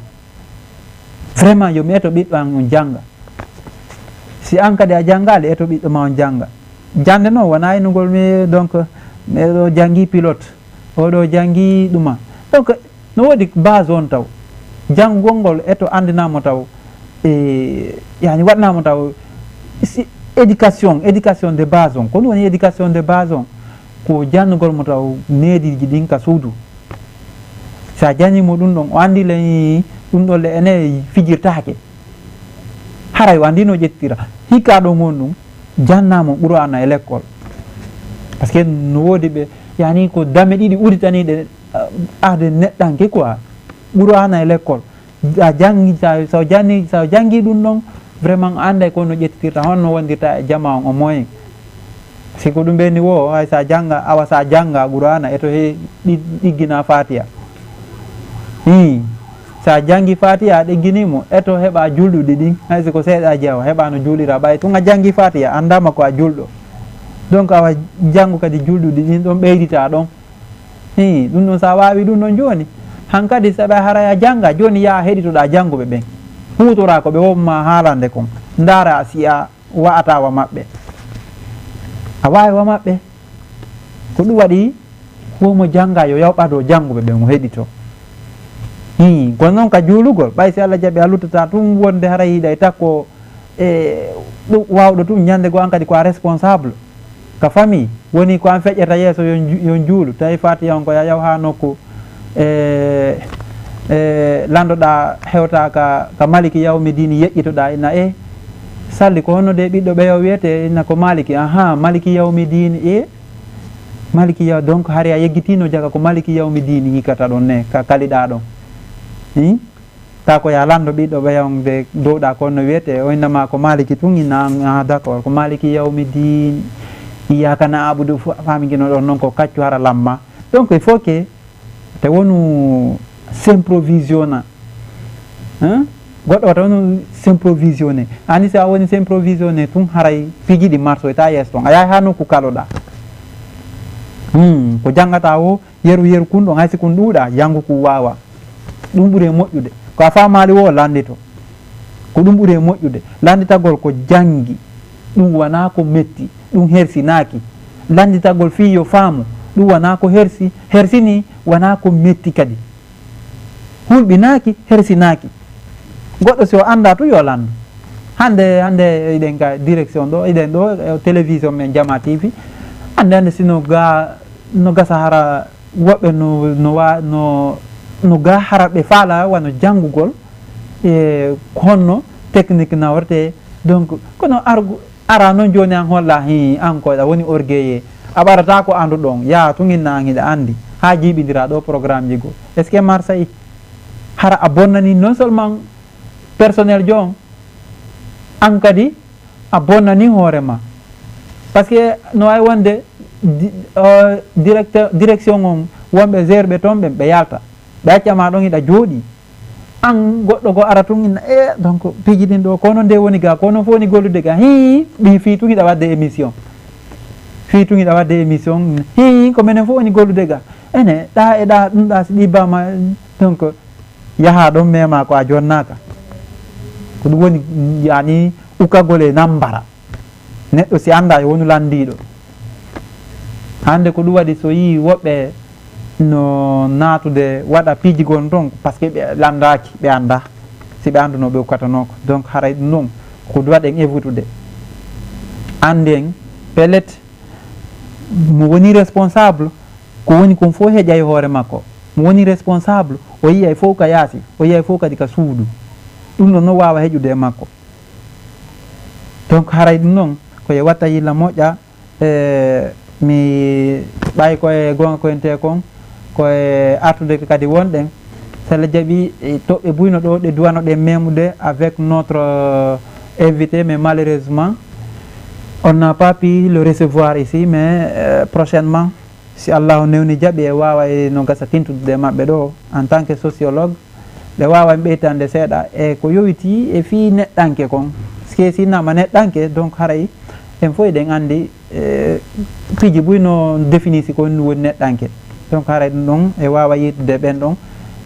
vraiment yo mi eto ɓiɗɗo an on jannga. Si an kadi a janngaali, eto ɓiɗɗo ma on jannga. Jannde noon wonaa innugol mi, donc, mi ɗo janngi pilote, oɗo janngi ɗuma. Donc, no woodi base on taw. Janngol ngol eto anndinaa mo taw. E, yani waɗnaa mo taw si éducation, éducation de base on. Ko ɗum woni éducation de base on. Ko janngugol mo taw neediiji ɗin ka suudu. Si a janngii mo ɗum ɗon, o anndi le ɗum ɗon le ene fijirtaake. Haray o anndi no ƴettira. Hikka ɗon on ɗum, jannaa mo Qur'aana e lekkol. Parce que no woodi ɓe, yani ko dame ɗiɗi uritaniiɗe, ah, aade neɗɗanke quoi. Qur'aana e l'école. A janngi, sa, so janni, so janngi ɗum ɗon, vraiment a annday ko no ƴettitirta, honno wondirta e jama on o moyen. Si ko ɗum ɓe ni wo, hay sa jannga, awa sa jannga Qur'aana, e to he ɗi-, ɗiggina Fatiha. Ii, sa janngi Fatiha, a ɗiggini mo, e to heɓa julɗuɗi ɗin, hay si ko seeɗa jeewa, heɓa no juulira, ɓay tun a janngi Fatiha, anndama ko a julɗo. Donc awa janngu kadi julɗuɗi ɗin ɗon ɓeydita ɗon. Hii, ɗum ɗon, so a waawi ɗum ɗon jooni, hankadi saɗa haray a jannga, jooni yaa heɗitoɗaa jannguɓe ɓen. Huutora ko ɓe wonma haalande kon. Ndaara si a wa'ata wa maɓɓe. A waawi wa maɓɓe. Ko ɗum waɗi, wo mo jannga yo yaw ɓado jannguɓe ɓen, o heɗito. Hii, kono noon ka juulugol, ɓay si Allah jaɓi a luttata tun wonde haray hiɗa e takko e ɗum waawɗo tun, ñande goo an kadi ko a responsable. Ka famille, woni ko an feƴƴata yeeso yo nju-, yo njuulu. Tawi Fatiha on ko ya yaw haa nokku, e, e, landoɗaa hewta ka, ka Maliki yawmi diini yeƴƴitoɗaa ina e salli ko honno de ɓiɗɗo ɓeyo wiyete ina ko Maliki, aha, Maliki yawmi diini e Maliki yaw, donc hari a yeggitino jaga ko Maliki yawmi diini yikkata ɗon ne, ka kaliɗaa ɗon. Ii? Ta ko ya lanndo ɓiɗɗo ɓeya on de dowɗa ko no wiyete, o innama ko Maliki tun, inna an, ah, d'accord, ko Maliki yawmi din, iyyaka na'budu, fu-, famigino ɗon noon ko kaccu hara lamma. Donc il faut que te wonu s'improvisiona. Hein? Goɗɗo wata wonu s'improvisione. Ani si a woni s'improvisione tun haray fiji ɗi marsoyta yeeso ton. A yahay ha nokku kaloɗa. Hmm, ko janngata o, yeru yeru kun ɗon, hay si kun ɗuuɗa, janngu kun waawa. Ɗum ɓuri e moƴƴude. Ko a faamaali wo, lanndito. Ko ɗum ɓuri e moƴƴude. Lannditagol ko janngi, ɗum wanaa ko metti, ɗum hersinaaki. Lannditagol fii yo faamu, ɗum wanaa ko hersi, hersinii, wanaa ko metti kadi. Hulɓinaaki, hersinaaki. Goɗɗo si o anndaa tun yo lanndu. Hannde, hannde eɗen ka direction ɗo, eɗen ɗo, e télévision men Jama T V. Hannde, hannde si no ga, no gasa hara woɓɓe no, no wa-, no, no ga hara ɓe faala wano janngugol, e honno technique naworte. Donc, kono argu-, ara noon jooni an holla, hi, an ko aɗa woni orgueilleux. A ɓarata ko annduɗon, yaa tun inna an hiɗa anndi. Haa jiiɓindira ɗo programme ji goo. Est-ce que marsay? Hara a bonnani non seulement personnel jo on, an kadi a bonnani hoore ma. Parce que no waawi wonde di-, euh, directeur, direction on, wonɓe gérɓe toon ɓen, ɓe yalta. Ɓe acca ma ɗon hiɗa jooɗii. An goɗɗo goo ara tun inna, e, donc, piiji ɗin ɗo, kono nde woni ga, kono fof woni gollude ga. Hii, ɗi fii tun hiɗa waɗde émission. Fii tun hiɗa waɗde émission. Hii, ko menen fof woni gollude ga. Ene, ɗa e ɗa, ɗum ɗa, si ɗi bama, donc, yaha ɗon mema ko a jonnaaka. Ko ɗum woni, yani, ukagol e nambara. Neɗɗo si anndaa yo wonu lanndiiɗo. Hannde ko ɗum waɗi so yii woɓɓe no naatude waɗa piiji gon ton, parce que ɓe lanndaaki, ɓe anndaa. Si ɓe annduno ɓe ukkatanoo ko. Donc haray ɗum ɗon ko ɗum waɗen évitude. Annden pellet mo woni responsable, ko woni kon fof heƴa e hoore makko. Mo woni responsable, o yiyay fof ka yaasi, o yiyay fof kadi ka suudu. Ɗum ɗon no waawa heƴude e makko. Donc haray ɗum noon ko e watta yilla moƴƴa, e mi ɓay ko e goonga ko ente kon, ko e artude kadi wonɗen. Sella jaɓi, e toɓɓe buyno ɗo ɗe duwano ɗen memude avec notre, euh, invité, mais malheureusement on n'a pas pu le recevoir ici, mais, euh, prochainement, si Allahu newni jaɓi, e waawa e no gasa tintude e maɓɓe ɗo en tant que sociologue. Ɓe waawan ɓeytande seeɗa e ko yowitii e fii neɗɗanke kon. Parce que si innama neɗɗanke, donc haray en fof eɗen anndi, e, piiji buy no définir si ko woni neɗɗanke. Donc haray ɗum ɗon e waawa yiytude ɓen ɗon,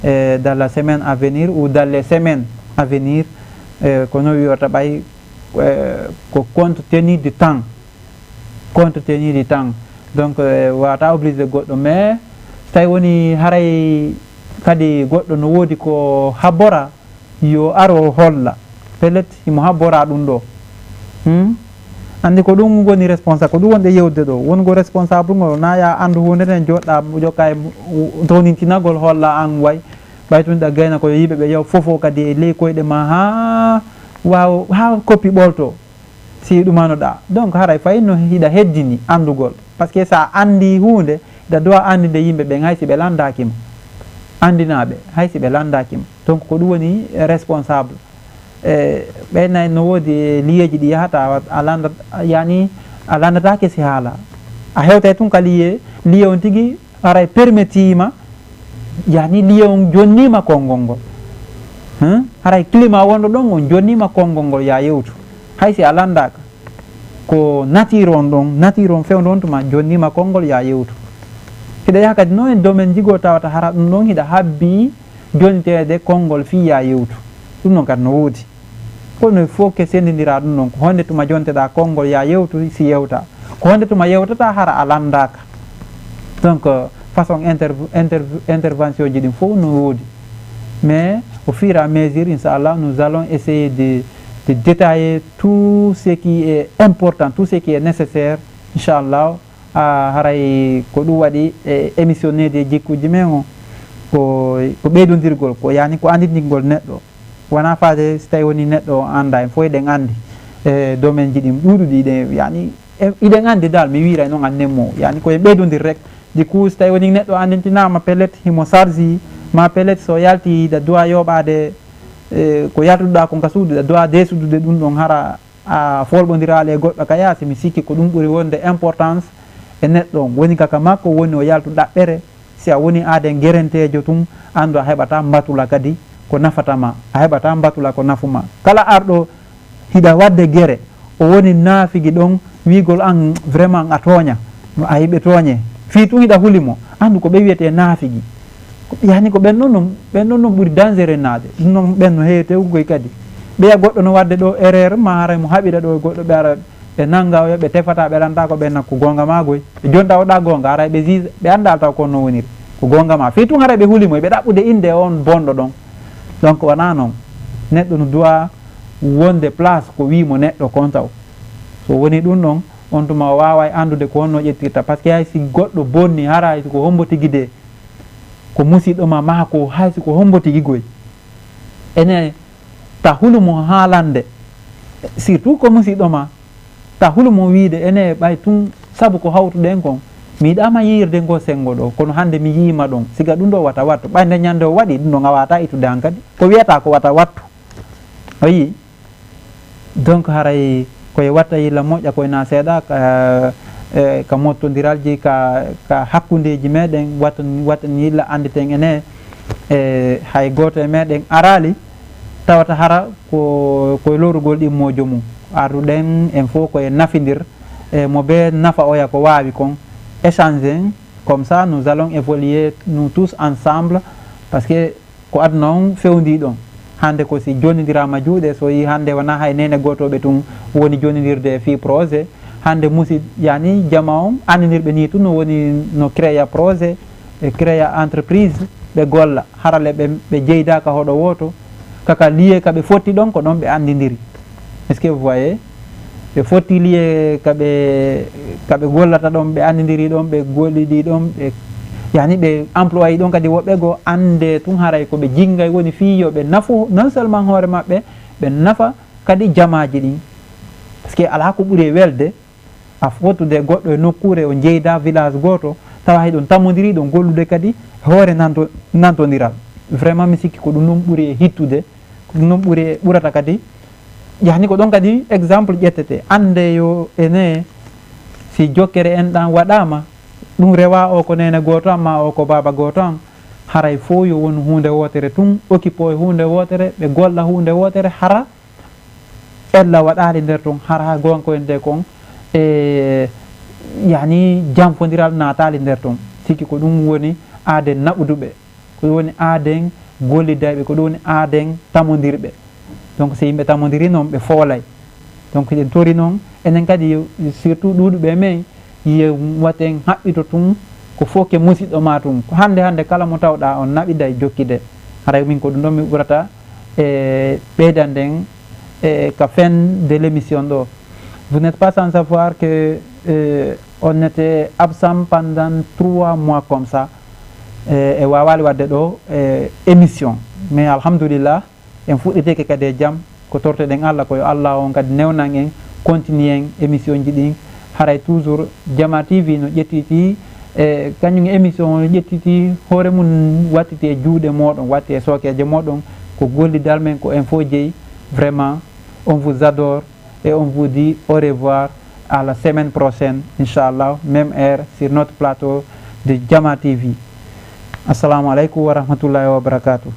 e, dans la semaine à venir ou dans les semaines à venir, e, ko no wiyorta ɓay, e, ko compte tenu du temps. Compte tenu du temps. Donc, e, wata obligé goɗɗo, mais so tawi woni haray kadi goɗɗo no woodi ko habbora, yo aro holla. Pellet, himo habbora ɗum ɗo. Hmm? Anndi ko ɗum woni responsable, ko ɗum wonde yewde ɗo. Wongo responsable ngol, na ya anndu huunde nden joɗɗa, jokka e townintinagol holla an way. Ɓay tun ɗa gayna ko yo yimɓe ɓe yaw fofo kadi e ley koyɗe ma haa waaw, haa koppi ɓolto. Si ɗumanoɗa. Donc haray fay no hiɗa heddini anndugol. Parce que so a anndi huunde, hiɗa duwa anndinde yimɓe ɓen, hay si ɓe lanndaaki ma. Anndinaa ɓe, hay si ɓe lanndaaki ma. Donc, ko ɗum woni responsable. E, ɓen nay no woodi liyeeji ɗi yahata, a, a lanndat-, yani, a lanndataake si haala. A hewtay tun ka liye, liye on tigi haray permettiima, yani, liye on jonniima konngol ngol. Hein? Haray climat wonɗo ɗon on jonniima konngol ngol, ya yewtu. Hay si a lanndaaka. Ko nature on ɗon, nature on fewndo on tuma jonniima konngol ya yewtu. Hiɗa yaha kadi no en domaine ji goo tawata hara ɗum ɗon hiɗa habbi jonniteede konngol fii ya yewtu. Ɗum ɗon kadi no woodi. Kono il faut que senndindiraa ɗum ɗon. Ko honde tuma jonteɗaa konngol ya yewtu si yewta. Ko honde tuma yewtata hara a lanndaaka. Donc, euh, façon interv-, interv-, intervention ji ɗin fof no woodi. Mais au fur et à mesure, inchallah, nous allons essayer de, de détailler tout ce qui est important, tout ce qui est nécessaire, inchallah. Ah, haray ko ɗum waɗi e émission Needi e Jikkuuji men o, ko, ko ɓeydondirgol, ko yani ko anndintingol neɗɗo. Wonaa faade si tawi woni neɗɗo o annda, en fof eɗen anndi e domaine ji ɗin ɗuuɗuɗi, ɗe yani, e, iɗen anndi dal, mi wiiray noon annen mo, yani ko en ɓeydondir rek. Du coup, si tawi woni neɗɗo anndintinaama pellet, himo sarji, ma pellet so yalti, hiɗa duwa yooɓaade, e, ko yaltuɗaa kon ka suudu, hiɗa duwa deesudude ɗum ɗon, hara a folɓondiraali e goɗɗo ka yaasi. Mi sikki ko ɗum ɓuri wonde importance e neɗɗo on. Woni ka, ka makko woni o yaltu ɗaɓɓere. Si a woni aaden gerenteejo tun, anndu a heɓataa mbatula kadi ko nafata ma, a heɓataa mbatula ko nafu ma. Kala arɗo hiɗa waɗde gere, o woni naafigi ɗon, wiigol an vraiment a tooña, no a yiɓe tooñe. Fii tun hiɗa huli mo, anndu ko ɓe wiyetee naafigi. Ko, yani ko ɓen ɗon, non, ɓen ɗon non ɓuri dangereux naade. Ɗum non ɓen no heewi tewugoy kadi. Ɓeya goɗɗo no waɗde ɗo erreur, ma haray mo haɓira ɗo e goɗɗo, ɓe ara ɓe nannga oya, ɓe tefata, ɓe ranta ko ɓen nakku goonga ma goy. Ɓe jonta o ɗa goonga, haray ɓe juge, ɓe annda taw ko no woniri. Ko goonga ma. Fii tun haray ɓe huli mo, ɓe ɗaɓɓude innde on bonɗo ɗon. Donc wonaa non. Neɗɗo no duwa wonde place ko wii mo neɗɗo kon taw. So woni ɗum ɗon, on tuma o waaway anndude ko honno ƴettirta. Parce que hay si goɗɗo bonni, hara hay si ko hombo tigi de, ko musiɗɗo ma, maa ko hay si ko hombo tigi goy. Ene ta hulu mo haalande, surtout ko musiɗɗo ma, ta hulu mo wiide ene ɓay tun sabu ko hawtuɗen kon. Mi yiɗaama yiirde ngo senngo ɗo, kono hannde mi yiima ɗon. Siga ɗum ɗo wata wattu. Ɓay nde ñande o waɗi, ɗum ɗo ngawata ittude hankadi. Ko wiyata ko wata wattu. A yii? Donc haray koye watta yilla moƴƴa koye na seeɗa ka, eh, ka mottondiralji ka, ka hakkundeji meɗen, watta, watta yilla annditen ene, eh, hay gooto e meɗen araali tawata hara ko, koye lorugol ɗimmojo mum. Arduɗen en fof koye nafindir, eh, mo be nafa oya ko waawi kon, échanger, comme ça nous allons évoluer nous tous ensemble, parce que ko aduna on fewndi ɗon. Hannde ko si jonnindiraama juuɗe, so yi hannde wonaa hay neene gootooɓe tun woni jonnindirde fii projet. Hannde musid-, yani jama on anndinirɓe ni tun no woni no créa projet, e créa entreprise, ɓe golla. Harale ɓe, ɓe jeydaaka hoɗo wooto. Kaka liye ka ɓe fotti ɗon, ko ɗon ɓe anndindiri. Est-ce que vous voyez? Ɓe fotti liye ka ɓe, ka ɓe gollata ɗon, ɓe anndindiri ɗon, ɓe gollidi ɗon, ɓe, yani ɓe employé ɗon kadi woɓɓe goo annde tun haray ko ɓe jinngay woni fii yo ɓe nafu non seulement hoore maɓɓe, ɓe nafa kadi jamaaji ɗin. Parce que alaa ko ɓuri e welde a fottude e goɗɗo e nokkuure, on jeyda village gooto, tawa hiɗon tammondiri, hiɗon gollude kadi hoore nanto-, nantondiral. Vraiment, mi sikki ko ɗum ɗum ɓuri e hittude, ko ɗum ɗum ɓuri e, ɓurata kadi. Yani ko ɗon kadi exemple ƴettete. Annde yo ene, si jokkere en ɗan waɗaama, ɗum rewa o ko neene gooto an, ma o ko baaba gooto an, haray fof yo won huunde wootere tun, occupé e huunde wootere, ɓe golla huunde wootere, hara ella waɗaali nder ton, hara gonko en de kon, e, yani, janfondiral naataali nder ton. Sikki ko ɗum woni aaden naɓuduɓe, ko ɗum woni aaden gollidayɓe, ko ɗum woni aaden tamondirɓe. Donc, so yimɓe tamondiri noon, ɓe foolay. Donc, eɗen tori noon, enen kadi, surtout ɗuuɗuɓe e men, yo waten haɓɓito tun, ko fof ke musiɗɗo ma tun. Ko hannde hannde kala mo tawɗa on naɓiday jokkide. Haray min ko ɗum ɗon mi ɓurata e ɓeydanden e ka fin de l'émission ɗo. Vous n'êtes pas sans savoir que, euh, on était absent pendant trois mois comme ça. E, e waawaali waɗde ɗo, e, émission. Mais alhamdulillah, en fuɗɗiteke kadi e jam. Ko tortoɗen Allah, ko yo Allah on kadi newnan en, continue en émission ji ɗin, Haray toujours Jama T V no ƴettiti e kañum émission o ƴettiti hoore mum, wattiti e juuɗe mooɗon, watti e sookeeje mooɗon. Ko gollidal men, ko info jeyi. Vraiment, on vous adore et on vous dit au revoir à la semaine prochaine, inchallah, même heure sur notre plateau de Jama T V. Assalamu aleykum wa rahmatullahi wa barakatuh.